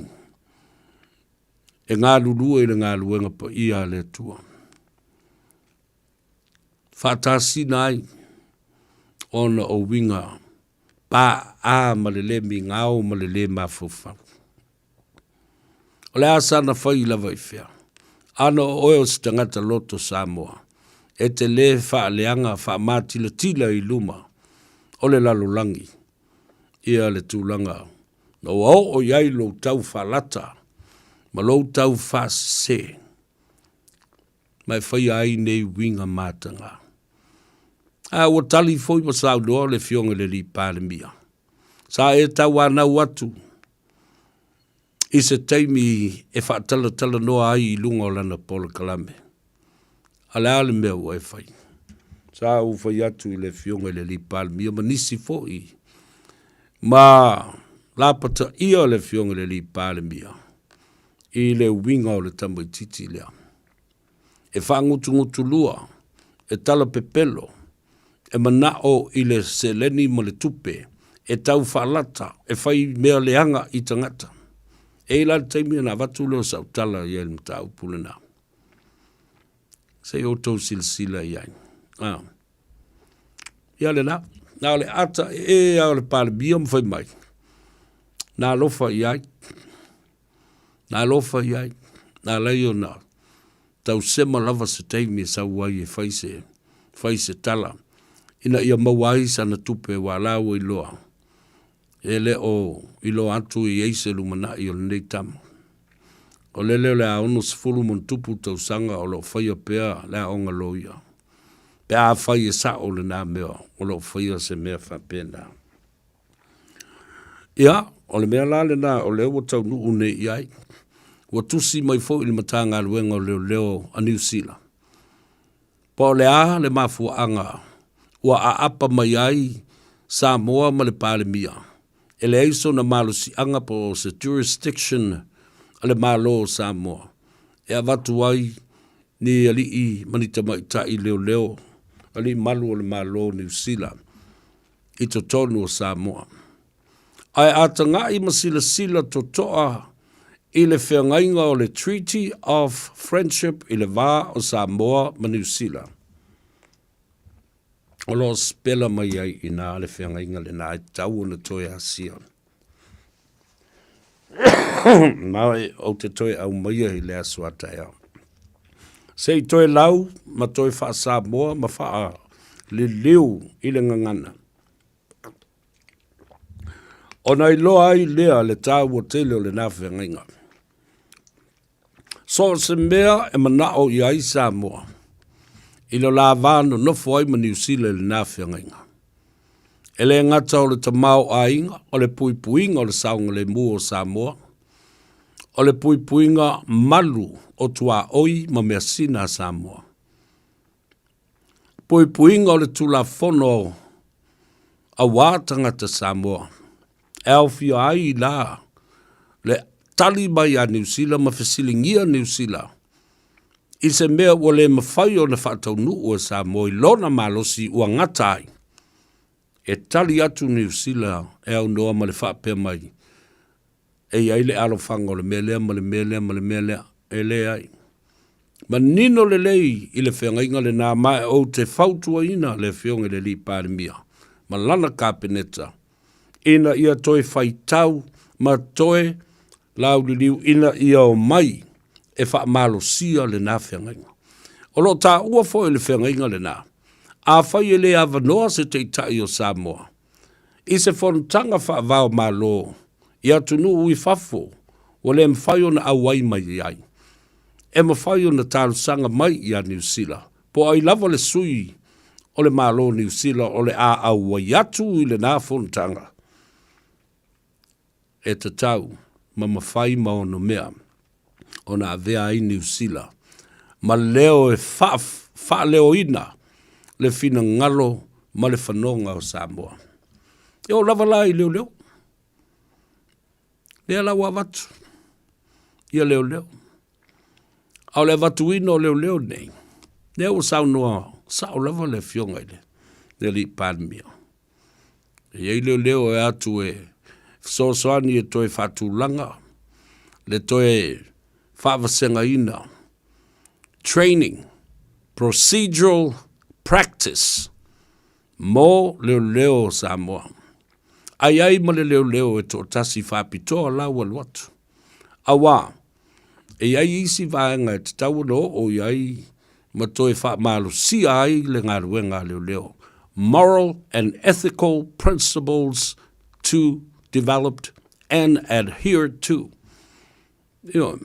e galulue i le galuega paia a le Atua. Faatasina ai ona o uiga paaa ma le le migao ma le le mafaufau. O le a sana fai lava i fea? Ana o oe o se tagata loto Samoa, e te lē faaleaga faamatilatila i luma o le lalolagi ia le tulaga na ua oo i ai lou tau faalata ma lou tau faasese ma e faia ai nei uiga mataga. A ua tali foi ma saunoa le Afioga i le Alii Palemia, sa e tauanau atu i se taimi e faatalatalanoa ai i luga o lana polokalame. A le a le mea ua e fai? Sa ou fai atu i le Afioga i le Alii Palemia ma nisi foi ma lapataia le Afioga i le Alii Palemia i le uiga o le tamaitiiti lea. E faagutugutulua, e talapepelo, e manao i le seleni ma le tupe, e tau faalata, e fai mea leaga i tagata. E i ai la le taimi ona avatu lea o sau tala i ai i le mataupu lena. Se i outou silasila i ai. Ah. Ia lena, na o le ata e a o le Palemia ma fai mai, na alofa i ai, Na alofa i ai, na alai ona tausema lava se taimi e sau ai e fai se, fai se tala, ina ia maua ai sana tupe ua la ua iloa, e le o iloa atu e i ai se lumanai o lenei tama. O lele o le a 60+ tausaga o lo o faia pea le aoga loia, pe afai e sa'o lena mea o lo o faia se mea faapena. Ia, o le mea la lena o lea ua taunuu nei i ai, ua tusi mai foi le Matagaluega o Leoleo a Niu Sila, po o le a le mafuaaga ua aapa mai ai Samoa ma le Palemia, e leai sona malosiaga po o se jurisdiction a le Malo o Samoa e avatu ai ni alii ma ni tamaitai leoleo, alii malu o le Malo o Niu Sila. i totonu o Samoa. Ae a tagai ma silasila totoa i le feagaiga o le Treaty of Friendship i le va o Samoa ma Niu Sila, o lo o sipela mai ai i ina le feagaiga lena e tatau ona toe asia. Ma ou te toe aumaia i le aso a taeao. Se i toe lau ma toe faa-Samoa ma faaliliu i le gagana. Ona iloa ai lea le taua tele o lena feagaiga. So o se mea e manao i ai Samoa i lo la va nonofo ai ma Niu Sila i lena feagaiga. E le gata o le tamaoaiga, o le puipuiga o le saogalemu o Samoa, o le puipuiga malu o tuaoi ma measina a Samoa. Puipuiga o le Tulafono aua tagata Samoa, e aofia ai la le tali mai a Niu Sila ma fesiligia Niu Sila i se mea ua le mafai ona faataunuu e Samoa i lona malosi ua gata ai. E tali atu Niu Sila e aunoa ma le faapea mai, e i ai le alofaga o le mea lea ma le mea lea ma le mea lea. E leai. Manino lelei i le feagaiga lena ma e ou te fautuaina le Afioga i le Alii Palemia ma lana Kapeneta ina ia toe faitau ma toe lauliliu ina ia omai e faamalosia lena feagaiga. O lo o taua foi le feagaiga lena, afai e le avanoa se Taitai o Samoa i se fonotaga faava-o-Malo i atunuu i fafo ua le mafai ona auai mai ai, e mafai ona talosaga mai ia Niu Sila, po o ai lava le sui o le Malo o Niu Sila o le a auai atu i lena fonotaga. e tatau ma mafai ma onomea ona avea ai Niu Sila ma leo e faaleoina le finagalo ma le fanoga o Samoa. E oo lava la i leoleo, lea la ua avatu ia leoleo. A o le avatuina o leoleo nei, lea ua saunoa sao lava le Afioga i le Alii Palemia. E i ai leoleo e atu e fesoasoani e toe faatulaga le toe faavasegaina, training, procedural practice mo leoleo o Samoa. Ai ai ma le leoleo e toatasi faapitoa la ua alu atu. Auā, e i ai isi vaega e tatau ona oo i ai ma toe faamalosia ai le galuega a leoleo, moral and ethical principles to developed and adhered to. Ioe.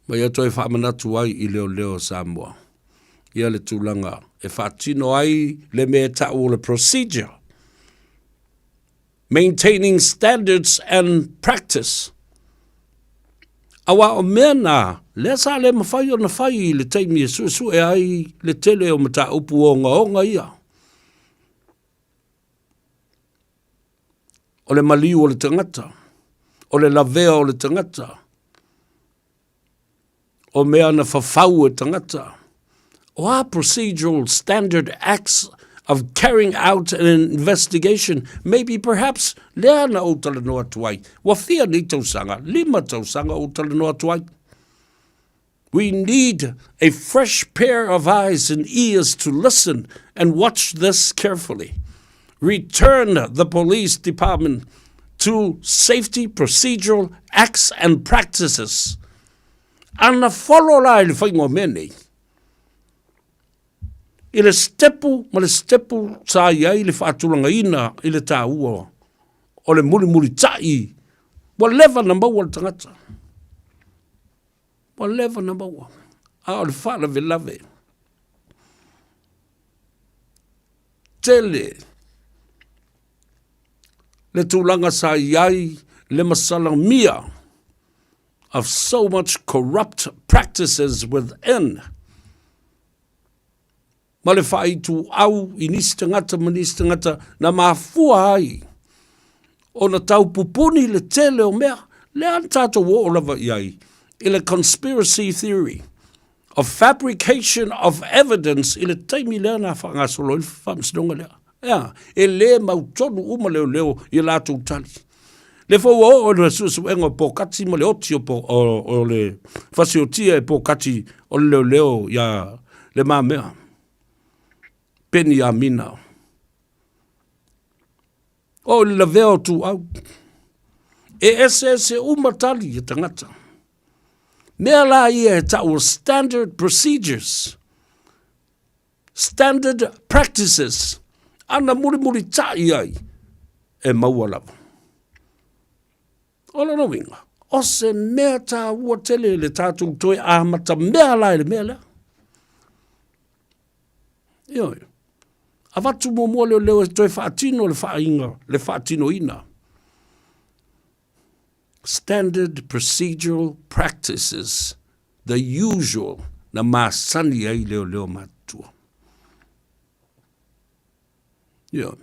Ma ia toe faamanatu ai i leoleo o Samoa ia le tulaga e faatino ai le mea e ta'u o le procedure. Maintaining standards and practice. Aua o mea na, lea sa le mafai ona fai i le taimi e suesue ai le tele o mataupu ogaoga ia. O le maliu o le tagata, o le lavea o le tagata, o mea na fafau e tagata. O a procedural standard acts of carrying out an investigation maybe perhaps lea na ou talanoa atu ai. Ua fia nei tausaga, 5 tausaga ou talanoa atu ai. We need a fresh pair of eyes and ears to listen and watch this carefully. Return the police department to safety procedural acts and practices. Ana folo la i le whainga o mea nei. I le stepu ma le stepu sa i ai le whaatulagaina i le tāua o le mulimuli tai, ua leva na maua le tagata. Ua leva na maua, a o le faalavelave tele le tulaga sa i ai le masalamia of so much corrupt practices within ma le faaituau i nisi tagata ma nisi tagata na mafua ai ona tau pupuni le tele o mea, lea na tatou oo lava i ai i le conspiracy theory of fabrication of evidence i le taimi lea na faagasolo ai le faamasinoga lea. Ea, e le mautonu uma leoleo i a latou tali. Le foi ua oo i le suesuega o Pokati ma le oti o, po, o, o le fasiotia e Pokati o le leoleo ia Le Mamea, Peni Amina. Oo i le lavea o Tuau. E eseese uma tali e tagata. Mea la ia e ta'u o standard procedures. Standard practices, ana mulimulitaʻi ai e maua lava. O lona uiga, o se mea tāua tele le tātou toe amata mea la i le mea lea. Ioe. Avatu muamua leoleo e toe faatino le faaiga, le faatinoina. Standard procedural practices, the usual, na masani ai leoleo matutua. Ioe.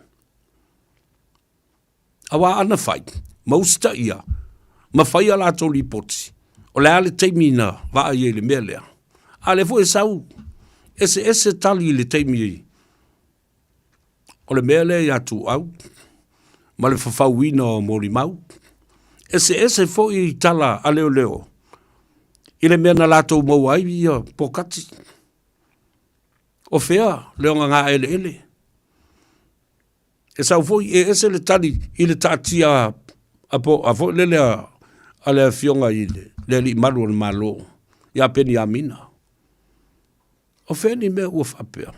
Auā ana fai, ma usitaia, ma fai a latou lipoti, o le a le taimi na vaai ai i le mea lea. A lea foi e sau eseese tali i le taimi O le mea lea ia Tuuau ma le fafauina o molimau. Eseese foi tala a leoleo i le mea na latou maua ai ia Pokati. O fea le ogagaeleele? E sau foi e ese le tali i le taatia a, po, a foi lele a, a le afioga i le, le alii malu o le Malo ia Peniamina. O fea ni mea ua faapea?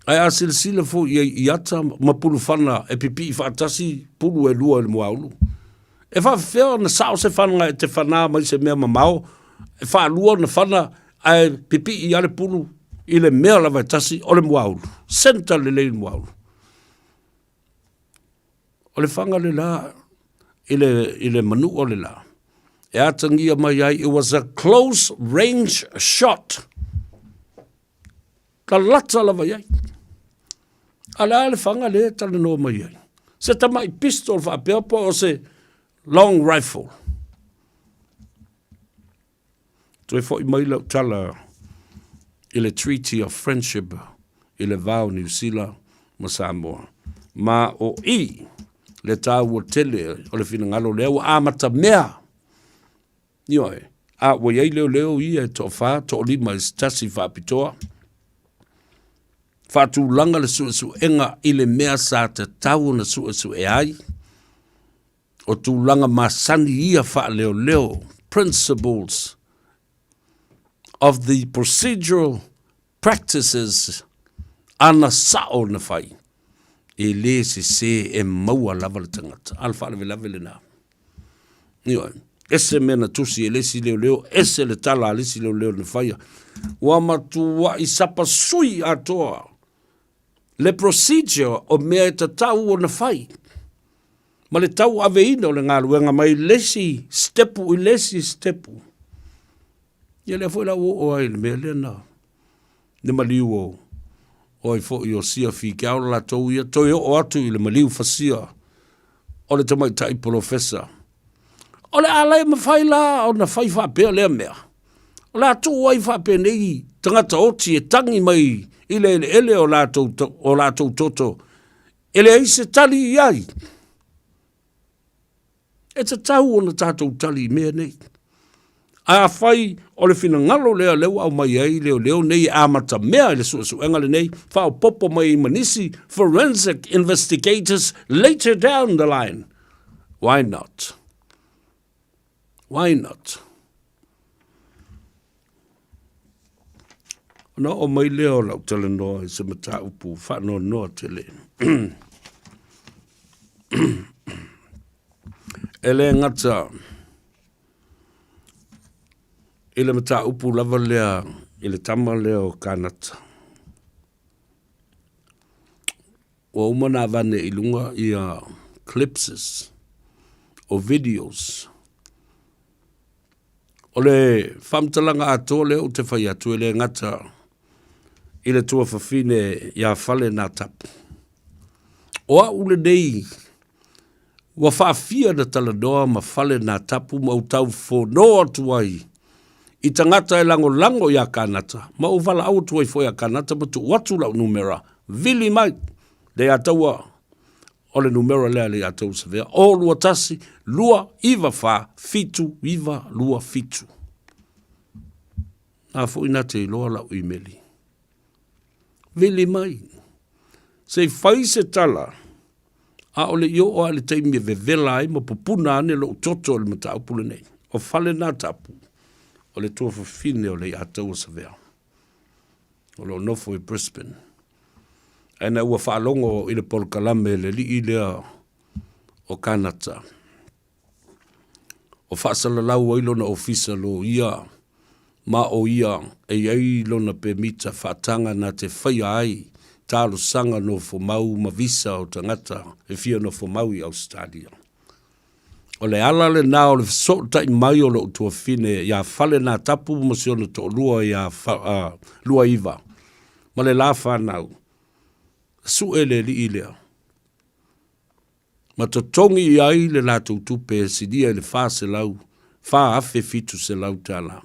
Ae a silasila foi i ai i ata ma pulufana e pipii faatasi pulu e lua i le muaulu, e faafefea ona sao se fana e te fanā mai se mea mamao, e faalua ona fana ae pipii lava le pulu i le mea lava e tasi o le muaulu, centre lelei le muaulu. O le faga le la i le, i le manua le la. E atagia mai ai, it was a close range shot. Lalata lava i ai. A le a le faga lea e talanoa mai ai? Se tamai pistol faapea po o se long rifle. Toe foi mai lau tala i le Treaty of Friendship i le va o Niu Sila ma Samoa. Ma o i le tāua tele o le finagalo lea ua amatamea. Ioe, a ua i ai leoleo ia e toafa, toalima i se tasi faapitoa. Faatulaga le suesuega i le mea sa tatau ona suesue ai. O tulaga masani ia faaleoleo, principles of the procedural practices ana sao na fai, e lē sesē e maua lava le tagata. A o le faalavelave lena. Ioe. Ese mea na tusi e le isi leoleo, ese le tala a le isi leoleo na faia. Ua matuai sapasui atoa le procedure o mea e tatau ona fai ma le tauaveina o le galuega mai le isi sitepu i le isi sitepu. Ia lea foi la ua oo ai i le mea lea na le maliu o o ai foi o Sia Fikeaola latou ia toe oo atu i le maliu fasia o le tamaitai polofesa. O le a le mafai la ona fai faapea lea mea. O le a tuu ai faapenei tagata oti e tagi mai i le eleele o latou, o latou toto e leai se tali i ai. E tatau ona tatou tali i mea nei. Ae afai o le finagalo lea lea ua aumai ai leoleo nei e amatamea i le suesuega lenei, faaopoopo mai ai ma nisi forensic investigators later down the line. Why not? Why not? Ona oo mai lea o lau talanoa i se mataupu faanoanoa tele. E le gata i le mataupu lava lea i le tama lea o Kanata. Ua uma ona avane i luga ia clipses o videos. O le faamatalaga atoa lea ou te fai atu e le gata i le tuafafine ia Fale Natapu. O au lenei ua faafia na talanoa ma Fale Natapu ma ou taufono atu ai i tagata e lagolago iā Kanata ma ou valaau atu ai foi iā Kanata ma tuu atu lau numera, vili mai Leiataua o le numera lea Leiataua Savea, 0 2 1 2 9 4 7 9 2 7. Na foi na te iloa lau imeli. Vili mai. Se i fai se tala, ʻaʻole i oo a i le taimi e vevela ai ma pupuna ane loʻu toto i le mataupu lenei. O Falenatapu, o le tuafafine o Leiataua Savea, o lo o nofo i Brisbane. Ae na ua faalogo i le polokalame le alii lea o Kanata, o faasalalau ai lona ofisa loia, ma o ia e i ai lona pemita faataga na te faia ai talosaga nofomau ma visa o tagata e fia nofomau i Ausetalia. O le ala lena o le fesootai mai o loʻu tuafine iā Falenatapu ma si ona toalua iā Luaiva ma le la fanau, sue le alii lea. Ma totogi i ai le latou tupe e silia i le 400, 4,700 tala.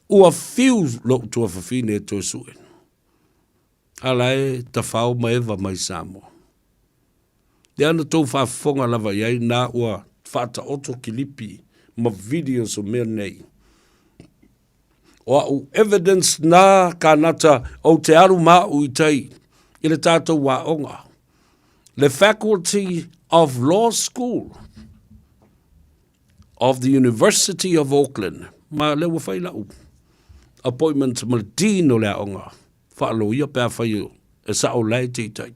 Ua fiu loʻu tuafafine e toe sue. A la e tafao ma eva mai Samoa. Lea na tou faafofoga lava i ai na ua faataoto kilipi ma videos o mea nei. O a'u evidence na kānata ou te alu ma a'u i tai i le tātou aoga, le Faculty of Law School of the University of Auckland, ma lea ua fai la'u appointment ma le Dean o le aoga faaloia pe afai e sa'o la e teitai.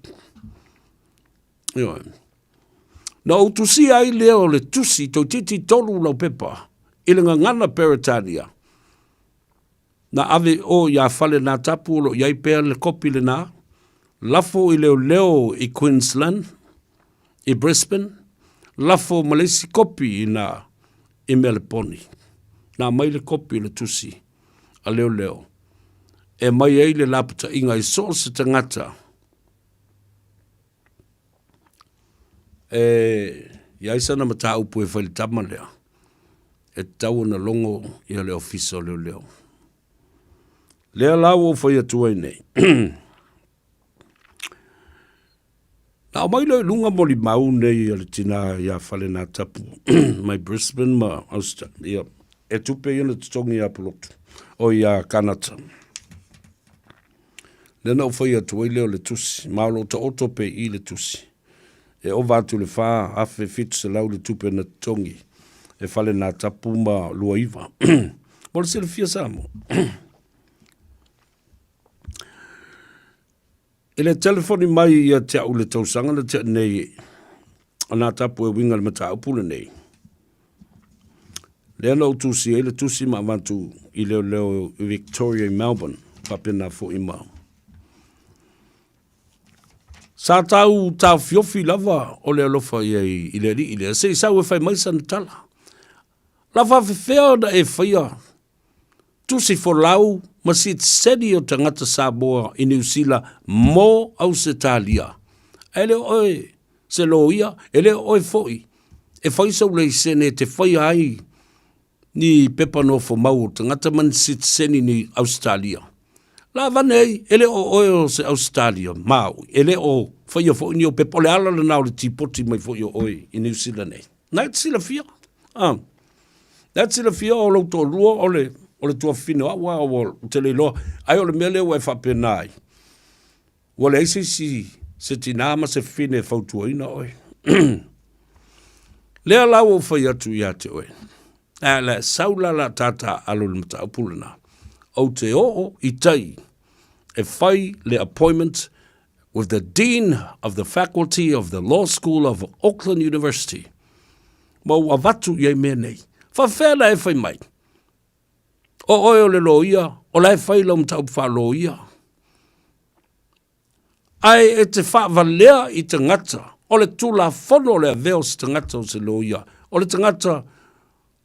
Ioe. Na ou tusia ai lea o le tusi toeitiiti tolu laupepa i le gagana Peretania. Na ave i o iā Falenatapu o lo o i ai pea le kopi lenā, lafo i leoleo i Queensland. i Brisbane, lafo ma le isi kopi i ina i Meleponi. Na aumai le kopi o le tusi a leoleo e aumai ai le lapataiga i so o se tagata e i ai sana mataupu e fai i le tama lea, e tatau ona logo ia le Ofisa o Leoleo. Lea la ua ou fai atu ai nei, Na aumai lea i luga molimau nei a le tina ia Falenatapu mai Brisbane ma Australia, e tupe ia na totogi ia Pulotu, o ia Kanata. Lea na ou fai atu ai lea o le tusi, ma o lo o taoto pea i i le tusi. E ova atu i le 4,700 le tupe na totogi e Falenatapu ma Luaiva. Mo le silafia Samoa. I le telefoni mai ia te au i le tausaga na tea nei a Natapu e uiga i le mataupu lenei, lea na ou tusi ai le tusi ma avatu i leoleo i Victoria i Melbourne, faapena foi ma Sa tau taofiofi lava o le alofa i ai i le alii lea, se i sau e fai mai sana tala. La faafefea ona e faia tusi folau ma sitiseni o tagata Samoa i Niu Sila mo Ausetalia. Ae le o oe se loia, e le o oe foi e fai sou laisene e te faia ai ni pepa nofomau o tagata ma ni sitiseni ni Ausetalia. La avane ai, e le o oe o se Ausetalia Maui, e le o faia foi ni ou pepa, o le ala lena o le tipoti mai foi o oe i Niu Sila nei. Na e te silafia, ah. Na e te silafia o lou toalua o le, o le tuafafine o au a ua ou te le iloa, ai o le mea lea ua e faapena ai. Ua leai se isi, se tinā ma se fafine e fautuaina oe. Lea la ua ou fai atu ia te oe, a le sau la la tātā alo i le mataupu lena, ou te oo i tai e fai le appointment with the Dean of the Faculty of the Law School of Auckland University, ma ua avatu i ai mea nei. Faafefea la e fai mai? O oe o le loia, o la e fai lau mataupu faaloia. Ae e te faavalea i tagata, o le tulafono o le avea o se tagata o se loia, o le tagata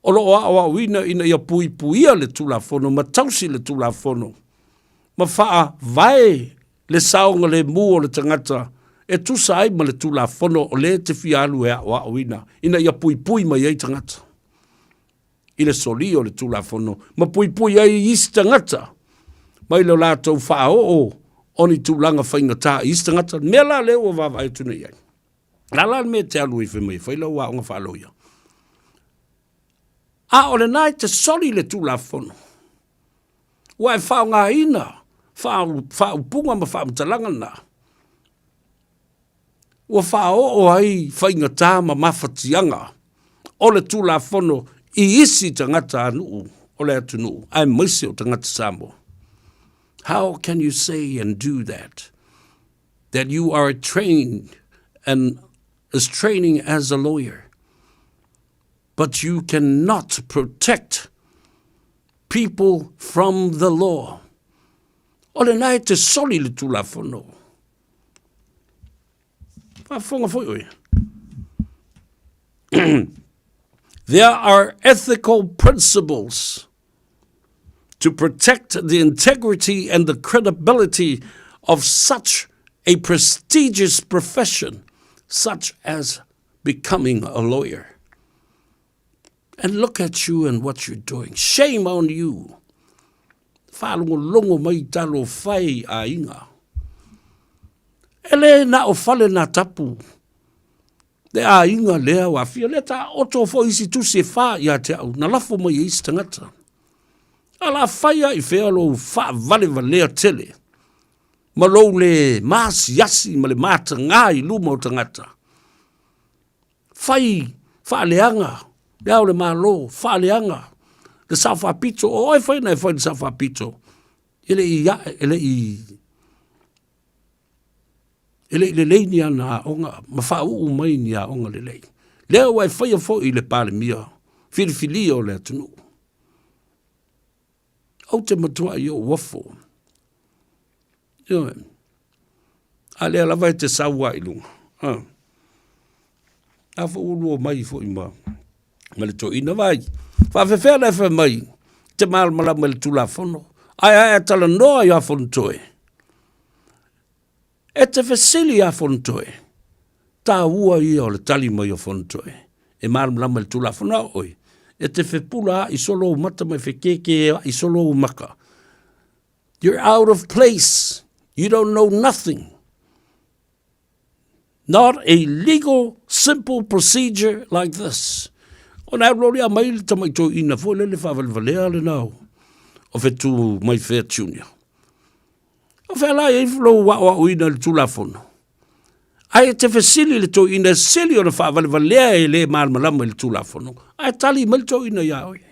o lo o aoaoina ina ia puipuia le Tulafono ma tausi le Tulafono ma faavae le saogalemu o le tagata e tusa ai ma le Tulafono o lea e te fia alu e aoaoina ina ia puipui mai ai tagata i le solia o le Tulafono ma puipui ai isi tagata mai lo latou faaoo o ni tulaga faigata i isi tagata. Le mea la lea ua vaavaai atu nei i ai. O le a la le mea e te alu ai fai mai e fai lau aoga faaloia? A o lena e te soli le Tulafono. Ua e faaaogaina faaupuga ma faamatalaga na ua faaoo ai faigata ma mafatiaga o le Tulafono i isi tagata nuu o le atunuu aemaise o tagata Samoa. How can you say and do that? That you are trained and is training as a lawyer, but you cannot protect people from the law. O lena e te soli le Tulafono. Faafofoga foi oe. There are ethical principles to protect the integrity and the credibility of such a prestigious profession such as becoming a lawyer. And look at you and what you're doing. Shame on you. Whaalongolongo mai talo whai a inga. E le na o fale na tapu. Le aiga lea ua aafia, lea taoto foi isi tusi e fa ia te au, na lafo mai e isi tagata. A la fai lava i fea lou faavalevalea tele, ma lou le maasiasi ma le matagā i luma o tagata. Fai faaleaga le Ao o le Malo, faaleaga le Sao Faapito, o oe foi na e fai i le Sao Faapito, e le i ae, e le i E le i lelei ni ana aoga ma faauu mai ni aoga lelei. Lea ua e faia foi i le Palemia filifilia o le atunuu. Ou te matuai ou ofo. Ioe. A lea lava e te sau lava i luga. Ah. A foi ua lua mai foi ma, ma le toeaina vai. Faafefea la e fai mai te malamalama i le Tulafono, ae a e talanoa iā Fonotoe, e te fesili iā Fonotoe, taua ia o le tali mai o Fonotoe, e malamalama i le Tulafono a oe, e te fepula a'i solo ou mata ma e fekēkē a'i solo ou maka. You're out of place. You don't know nothing. Not a legal simple procedure like this. Ona alu loa mai le tamai toeaina foi lele faavalevalea lena o, o Fetu Maifea Junior. O fea la e i ai lou aoaoina i le Tulafono? Ae e te fesili i le toeaina e sili ona faavalevalea e le malamalama i le Tulafono, ae tali mai le toeaina iā oe.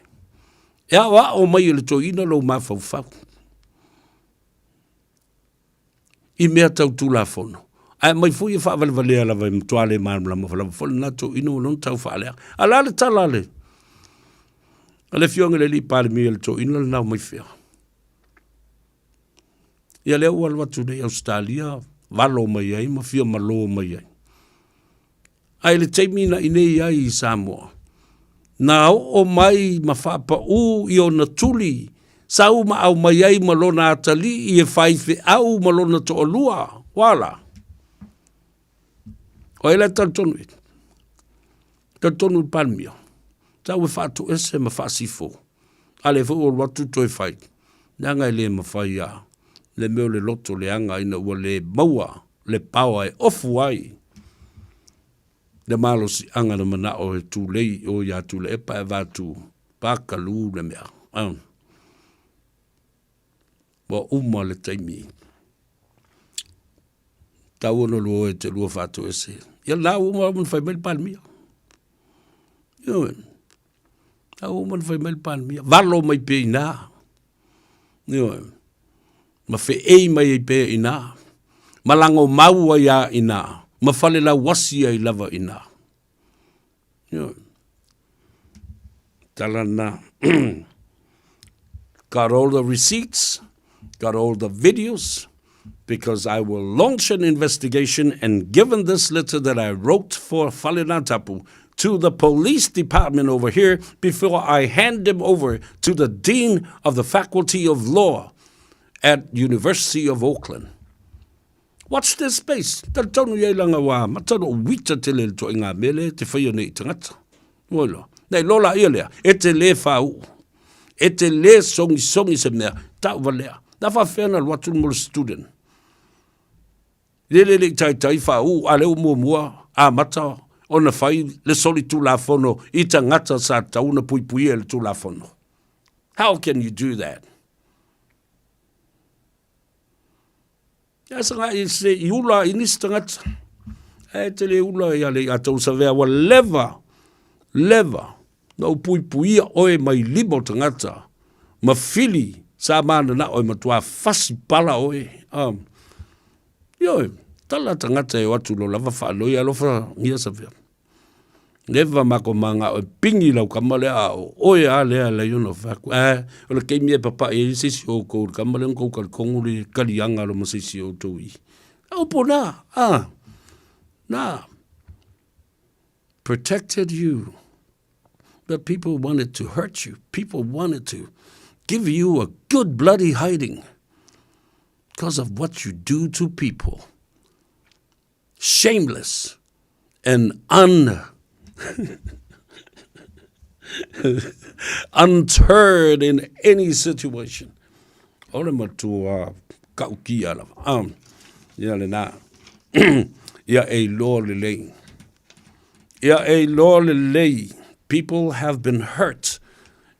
E aoao mai e le toeaina lou mafaufau. i mea tau Tulafono, ae aumai foi e faavalevalea lava e matua le malamalama lava foi lena toeaina ua lona tau faaleaga. A o le a le tala a le a le Afioga i le Alii Palemia i le toeaina lena o Maifea? Ia lea ua alu atu nei i Ausetalia valo mai ai ma fia malo mai ai. Ae i le taimi na inei ai i Samoa, na oo mai ma faapaū i ona tuli, sau ma aumai ai ma lona atalii e faifeau ma lona toalua, ua la? O ai la e talitonu i ai? Talitonu i le Palemia, sau e faatoese ma faasifo, a lea foi ua alu atu toe fai, leaga e le mafai lava le mea o le loto leaga ina ua le maua le paoa e ofu ai le malosiaga na manao e tulei i o iā Tuilaepa ae avatu pakalu le mea. Ua uma le taimi. Tau ona lua e te lua faatoese. Ia la ua uma ona fai mai le Palemia. Ioe. La ua uma ona fai mai le Palemia. Valo mai pea i ina. Ioe. Ma feei mai ai pea i ina. Ma lagomau ai lava i ina. Ma falelauasi ai lava i ina. Ioe. Tala lena. Got all the receipts, got all the videos, because I will launch an investigation and given this letter that I wrote for Falenatapu to the police department over here before I hand them over to the dean of the Faculty of Law at University of Auckland. Watch this space. Talitonu i ai langa wā, matano o wita tele le toa i ngā mele te whaia nei i tangata. Oi loa. Nei lola ia lea, e te le whāuu. E te le songisongi se mea, tau valea. Na whawhea na alu atu mo le student. Le le le taitai whāuu, a leo muamua, amata, ona whai le soli tulafono i tangata sa tau na puipuia i le tulafono. How can you do that? Ia sa ngai se i ula i nisi tagata. Ae te le ula ia le ia tau savea ua leva, leva na ou puipuia oe mai lima o tagata ma fili sa mananao e matua fasi pala oe. Um, ioe, tala tagata e o atu lo lava whaanoi alofa ngia savea. Leva mako manga o pingi lau kama lea a o oe a lea lei ona fai atu, eh, o le keimi e papaʻi ai se isi o oukou i le kama lea ona kou talikongo le kaliaga lo ma se isi o outou i. A upu na, a, na, protected you, but people wanted to hurt you, people wanted to give you a good bloody hiding because of what you do to people. Shameless and un unterred in any situation. O le matua ka'ukia lava. Um, ia lena. Ia e iloa lelei. Ia e iloa lelei. People have been hurt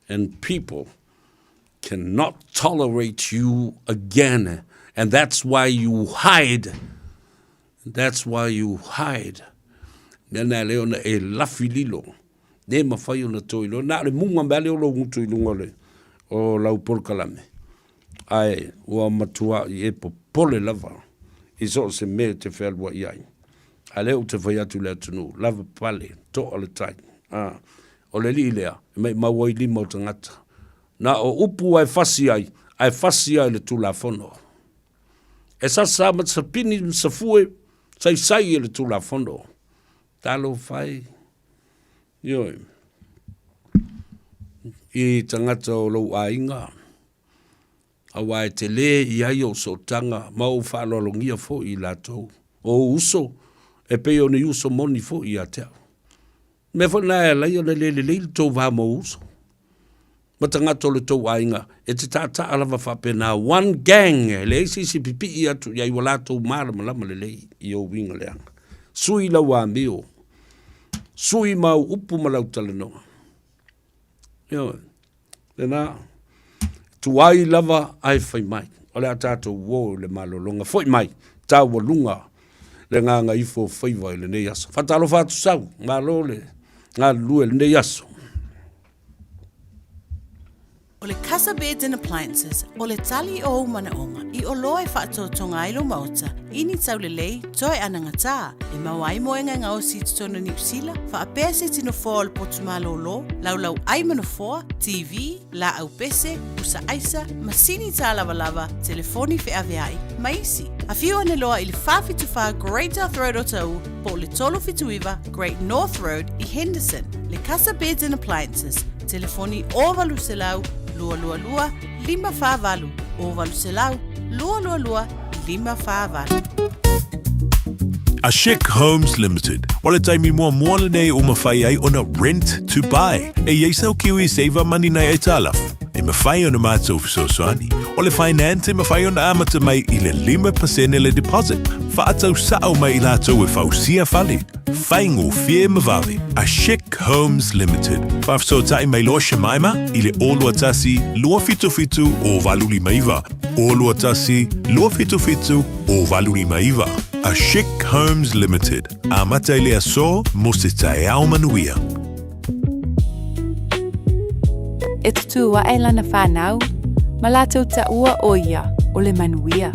and people cannot tolerate you again and that's why you hide that's why you hide mea nā lea ona e lafi lilo le mawhai ona toi loa nā le munga mea lea o lou gutu i lunga o le o lau polokalame ae ua matua i e popole lava i so o se mea te whealua i ai a lea ou te whai atu le atunuu lava pale toa le tai a O le alii lea, e maimau ai lima o tagata. Na o upu ae fasi ai, ae fasi ai le Tulafono. E sasa ma sapini ma safue, saisai e le Tulafono. Talofa e. Ioe. I tagata o lou aiga, aua e tele i ai ou sootaga ma ou faaaloalogia foi i latou. O ou uso, e pei o ni uso moni foi ia te au. O le mea foi lena e ala ai ona le lelei le tou va ma ou uso. Ma tagata o le tou aiga, e te taataa lava faapena, one gang, e leai se isi e pipii atu i ai ua latou malamalama lelei i ou uiga leaga. Sui lau amio, sui ma au upu ma lau talanoa. Ioe, lena, tuai lava ae fai mai, o le a tatou uo i le malologa, foi mai, taualuga le gagaifo o faiva i lenei aso. Faatalofa atu sau, malo le galulue i lenei aso. O le Casa Beds and Appliances, o le tali o ou manaoga i oloa e faatotoga ai lou maota i ni taulelei toe anagatā e maua ai moega e gaosi i totonu o Niu Sila, faapea se tino foa o le potu malōlō, laulau ai ma nofoa, TV, laau pese, pusa aisa, masini tālavalava, telefoni feaveai, ma isi. Afio ane loa i le 474 Great South Road o Taʻu po o le 379 Great North Road i Henderson, le Casa Beds and Appliances, telefoni 0800 222 548, 0800 222 548. A Chic Homes Limited, o le taimi muamua lenei ua mafai ai ona rent to buy. E i ai sau Kiwi Saver Money nai aitalafu, e mafai ona matou fesoasoani. O le finance e mafai ona amata mai i le 5% le deposit, faatau sao mai i latou e fausia fale. Faigofie ma vave, a Chic Homes Limited. Faafesootai mai loa Shemaima i le 021 277 0859, 021 277 0859. A Chic Homes Limited, amata i le aso mo se taeao manuia. E tutū aʻe lana whānau, ma lātou taua ʻo ia o le manuia.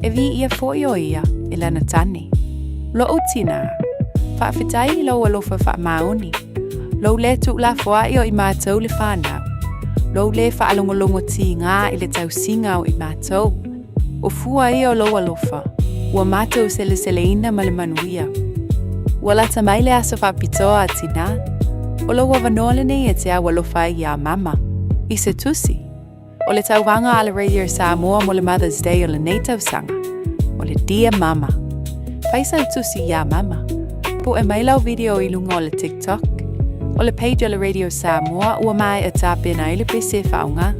E wī ʻia foi ʻo ia e lana tane. Loʻu tinā, faafetai i lou alofa faamaoni, lou lē tuulafoaʻi o i mātou le whānau, lou lē whaalogologo tīgā i le tausiga o i mātou, o fua ia o lou alofa, ua mātou seleseleina ma le manuia. Ua lata mai le aso faapitoa a tinā, o lou avanoa lenei e te au alofa ai iā Mama, i se tusi. O le tauvaga a le Radio Samoa mo le Mother's Day o lenei tausaga, o le Dear Mama. Fai sau tusi iā Mama. Puʻe mai lau video i luga o le TikTok. O le page o le Radio Samoa ua maea tapena ai le pese e faaaoga.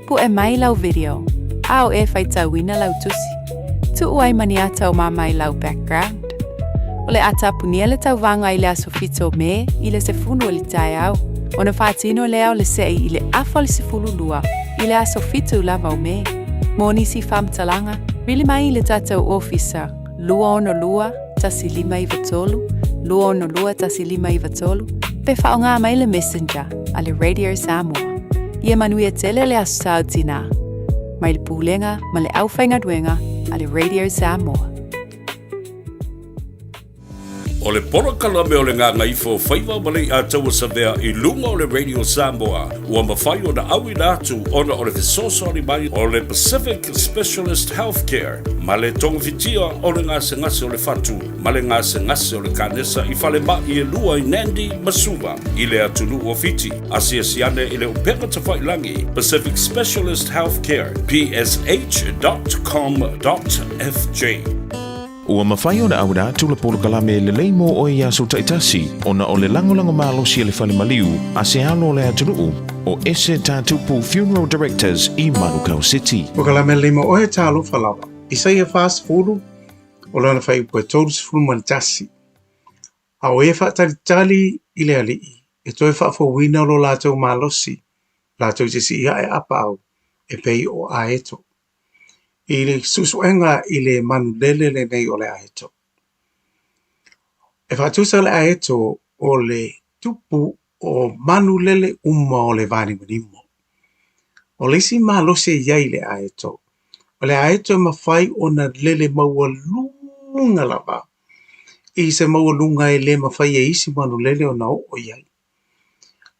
Puʻe mai lau video, a o e faitauina lau tusi. Tuu ai ma ni ata o Mama i lau background. O le a tapunia le tauvaga i le aso 7 o Me i le 10 o le taeao, ona faatino lea o le seʻi i le afa o le 12 i le aso 7 lava o Me. Mo nisi faamatalaga, vili mai i le tatou ofisa 262 1593, 262 1593, pe faaaoga mai le Messenger a le Radio Samoa. Ia manuia tele le Aso Sa o Tinā, mai le Pulega ma le Aufaigaluega a le Radio Samoa. O le polokalame o le Gagaifo Faiva ma le Iataua Savea i luga o le Radio Samoa ua mafai ona auina atu ona o le fesoasoani mai o le Pacific Specialist Healthcare ma le togafitia o le gasegase o le fatu ma le gasegase o le kanesa i falemai e lua i Nandi ma Suva i le atunuu o Fiti. Asiasi ane i le upega tafailangi Pacific Specialist Healthcare, psh.com.fj. Ua mafai ona auina atu le polokalame lelei mo oe i aso taitasi ona o le lagolago malosi a le fale maliu a se alo o le atunuu o Ese Tatupu Funeral Directors i Manukau City. Polokalame lelei mo oe talofa lava. Isaia 40, o lana fuaiupu e 31. A o e faatalitali i le Alii, e toe faafouina lo latou malosi, latou te sii ae apaau e pei o aeto. I le suesuega i le manu lele lenei o le aeto. E faatusa le aeto o le tupu o manu lele uma o le vanimonimo. O le isi malosi e i ai i le aeto, o le aeto e mafai ona lele maualuga lava i se maualuga e le mafai e isi manu lele ona oo i ai.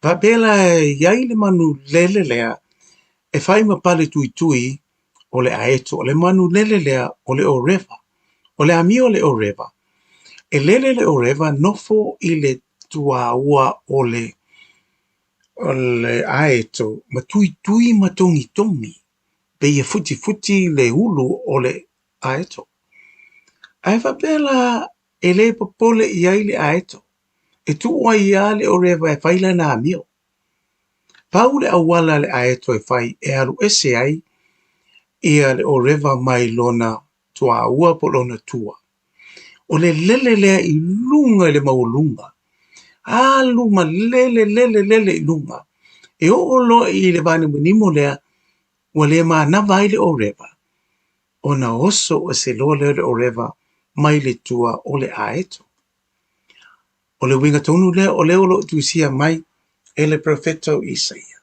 Faapea la e i ai le manu lele lea e fai ma pale tuitui o le aeto. O le manu lele lea o le ʻōrewa. O le amio o le ʻōrewa. E lele le ʻōrewa nofo i le tuaua o le o le aeto ma tuitui ma togitogi pei e futifuti le ulu o le aeto. Ae faapea la e le popole i ai le aeto, e tuu ai lava le ʻōrewa e fai lana amio. Pau le auala a le aeto e fai e alu ese ai ia le ʻōrewa mai lona tuaua po o lona tua. O le lele lea i luga i le maualuga, alu ma lele, lele, lele i luga, e oo loa i le vanimonimo lea ua le manava ai le ʻōrewa, ona oso ese loa lea o le ʻōrewa mai le tua o le aeto. O le uiga tonu lea o lea o lo o tusia mai e le perofeta o Isaia.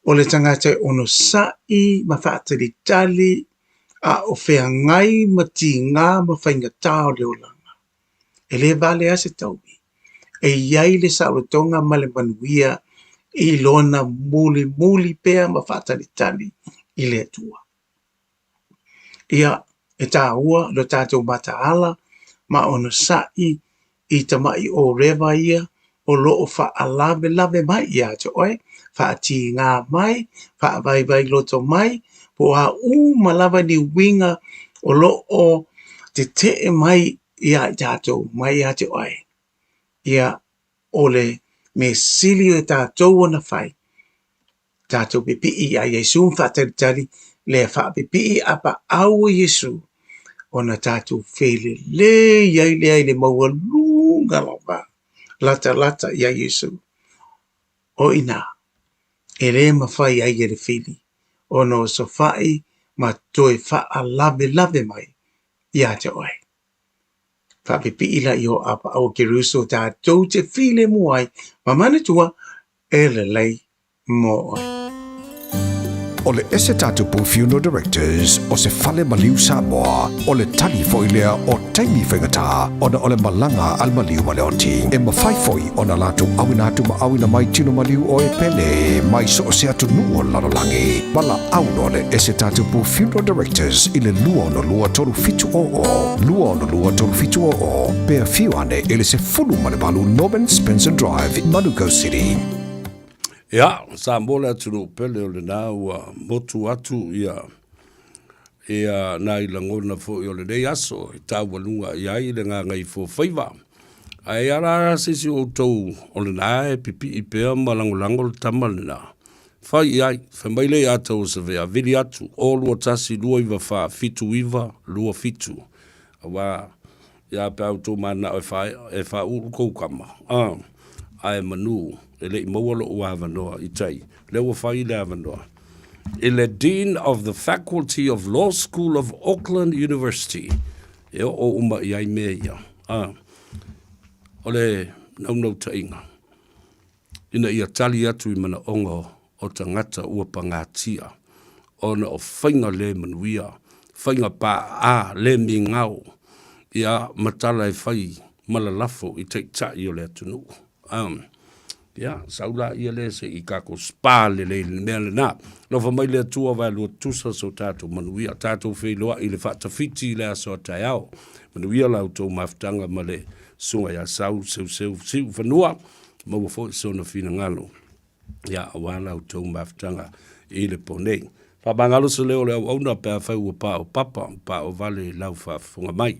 O le tagata e onosai ma faatalitali a o feagai ma tigā ma faigata o le olaga, e le vale lava se taui, e i ai le saolotoga ma le manuia i lona mulimuli pea ma faatalitali i le Atua. Ia, e tāua lo tātou mataala ma onosai i tamaʻi ʻōrewa ia o lo o faalavelave mai iā te oe, faatigā mai, faavaivai loto mai, po o a uma lava ni uiga o lo o teteʻe mai iā i tātou, mai iā te oe. Ia, o le mea sili e tātou ona fai, Tātou pipii iā Iesū ma faatalitali lea faapipii apaau o Iesū ona tātou felelei ai lea i le maualuga lava latalata iā Iesū. O inā, e le mafai ai e le fili ona osofaʻi ma toe faalavelave mai iā te oe. Faapipii laia o apaau o Keriso tātou te filemu ai ma manatua e lelei mo oe. O le ese tatou Funeral Directors o se fale maliu Samoa, o le tali foi lea o taimi faigata ona o le malaga a le maliu ma le oti. E mafai foi ona latou auina atu ma auina mai tino maliu o e pele mai so o se atunuu o le lalolagi. Valaau loa le ese tatou Funeral Directors i le 262 3700, 262 3700, pe afio ane i le 18 Norman Spencer Drive, Manukau City. Ia, Samoa le atunuu pele o lena ua motu atu ia ia nai lagona foi o lenei aso e taualuga i ai le gagaifofaiva. Ae ia la se isi o outou o lena e pipii pea ma lagolago le tama lena. Fai i ai, fai mai le ia tau o Savea, vili atu, 0 2 1 2 9 4 7 9 2 7. Aua Ia pe a outou mananao e fa, e faaulu kou kama, a, ae manu, e le i maua loʻu avanoa i tai, lea ua fai le avanoa. I le Dean of the Faculty of Law School of Auckland University, e oo uma i ai mea ia, a, o le naunautaiga, ina ia tali atu i manaoga o tagata ua pagatia ona o faiga le manuia, faiga paaa le migao, ia ma tala e fai ma lalafo i taitai o le atunuu. Um, ia, sau la ia le se i kako spa lelei le mea lena. Lofa mai le Atua waelua tusa so tātou manuia, tātou feiloai i le faatafiti i le aso a taeao. Manuia la outou mafutaga ma le susuga ia Sau Seuseu Siufanua, maua foi sona finagalo. Ia, aua la outou mafutaga i le po nei. Faamagalo se leo o le auauna pe afai ua paopapa ma paovale i lau faafofoga mai.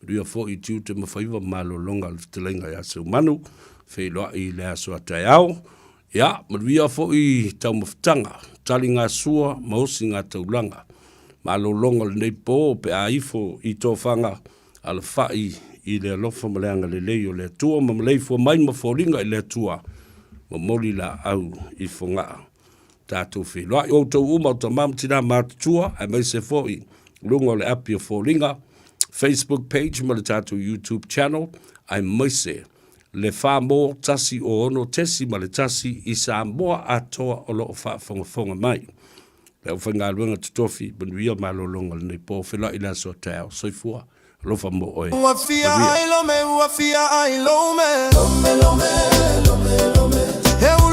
Manuia foi i tiute ma faiva ma malologa o le fetalaiga ia Seumanu, feiloai i le aso a taeao. Ia, manuia foi i taumafataga, taligasua ma osiga taulaga. Malologa o lenei po pe a ifo i tofaga Alafai i le alofa ma le agalelei o le Atua ma maleifua mai ma foliga i le Atua, momoli laau i Fogaa. Tatou feiloai outou uma o tama ma tina matutua, aemaise foi luga o le api o Foliga, Facebook page ma le tatou YouTube channel, aemaise le 4 mo 1 0 6.1 i Samoa atoa o lo o faafogafoga mai. Le aufaigaluega totofi, manuia malologa o lenei po, feiloai i le aso a taeao. Soifua, alofa mo oe. Ua fia Manuia. ai lome, ua fia ai lome. Lome, lome, lome, lome. He ulu.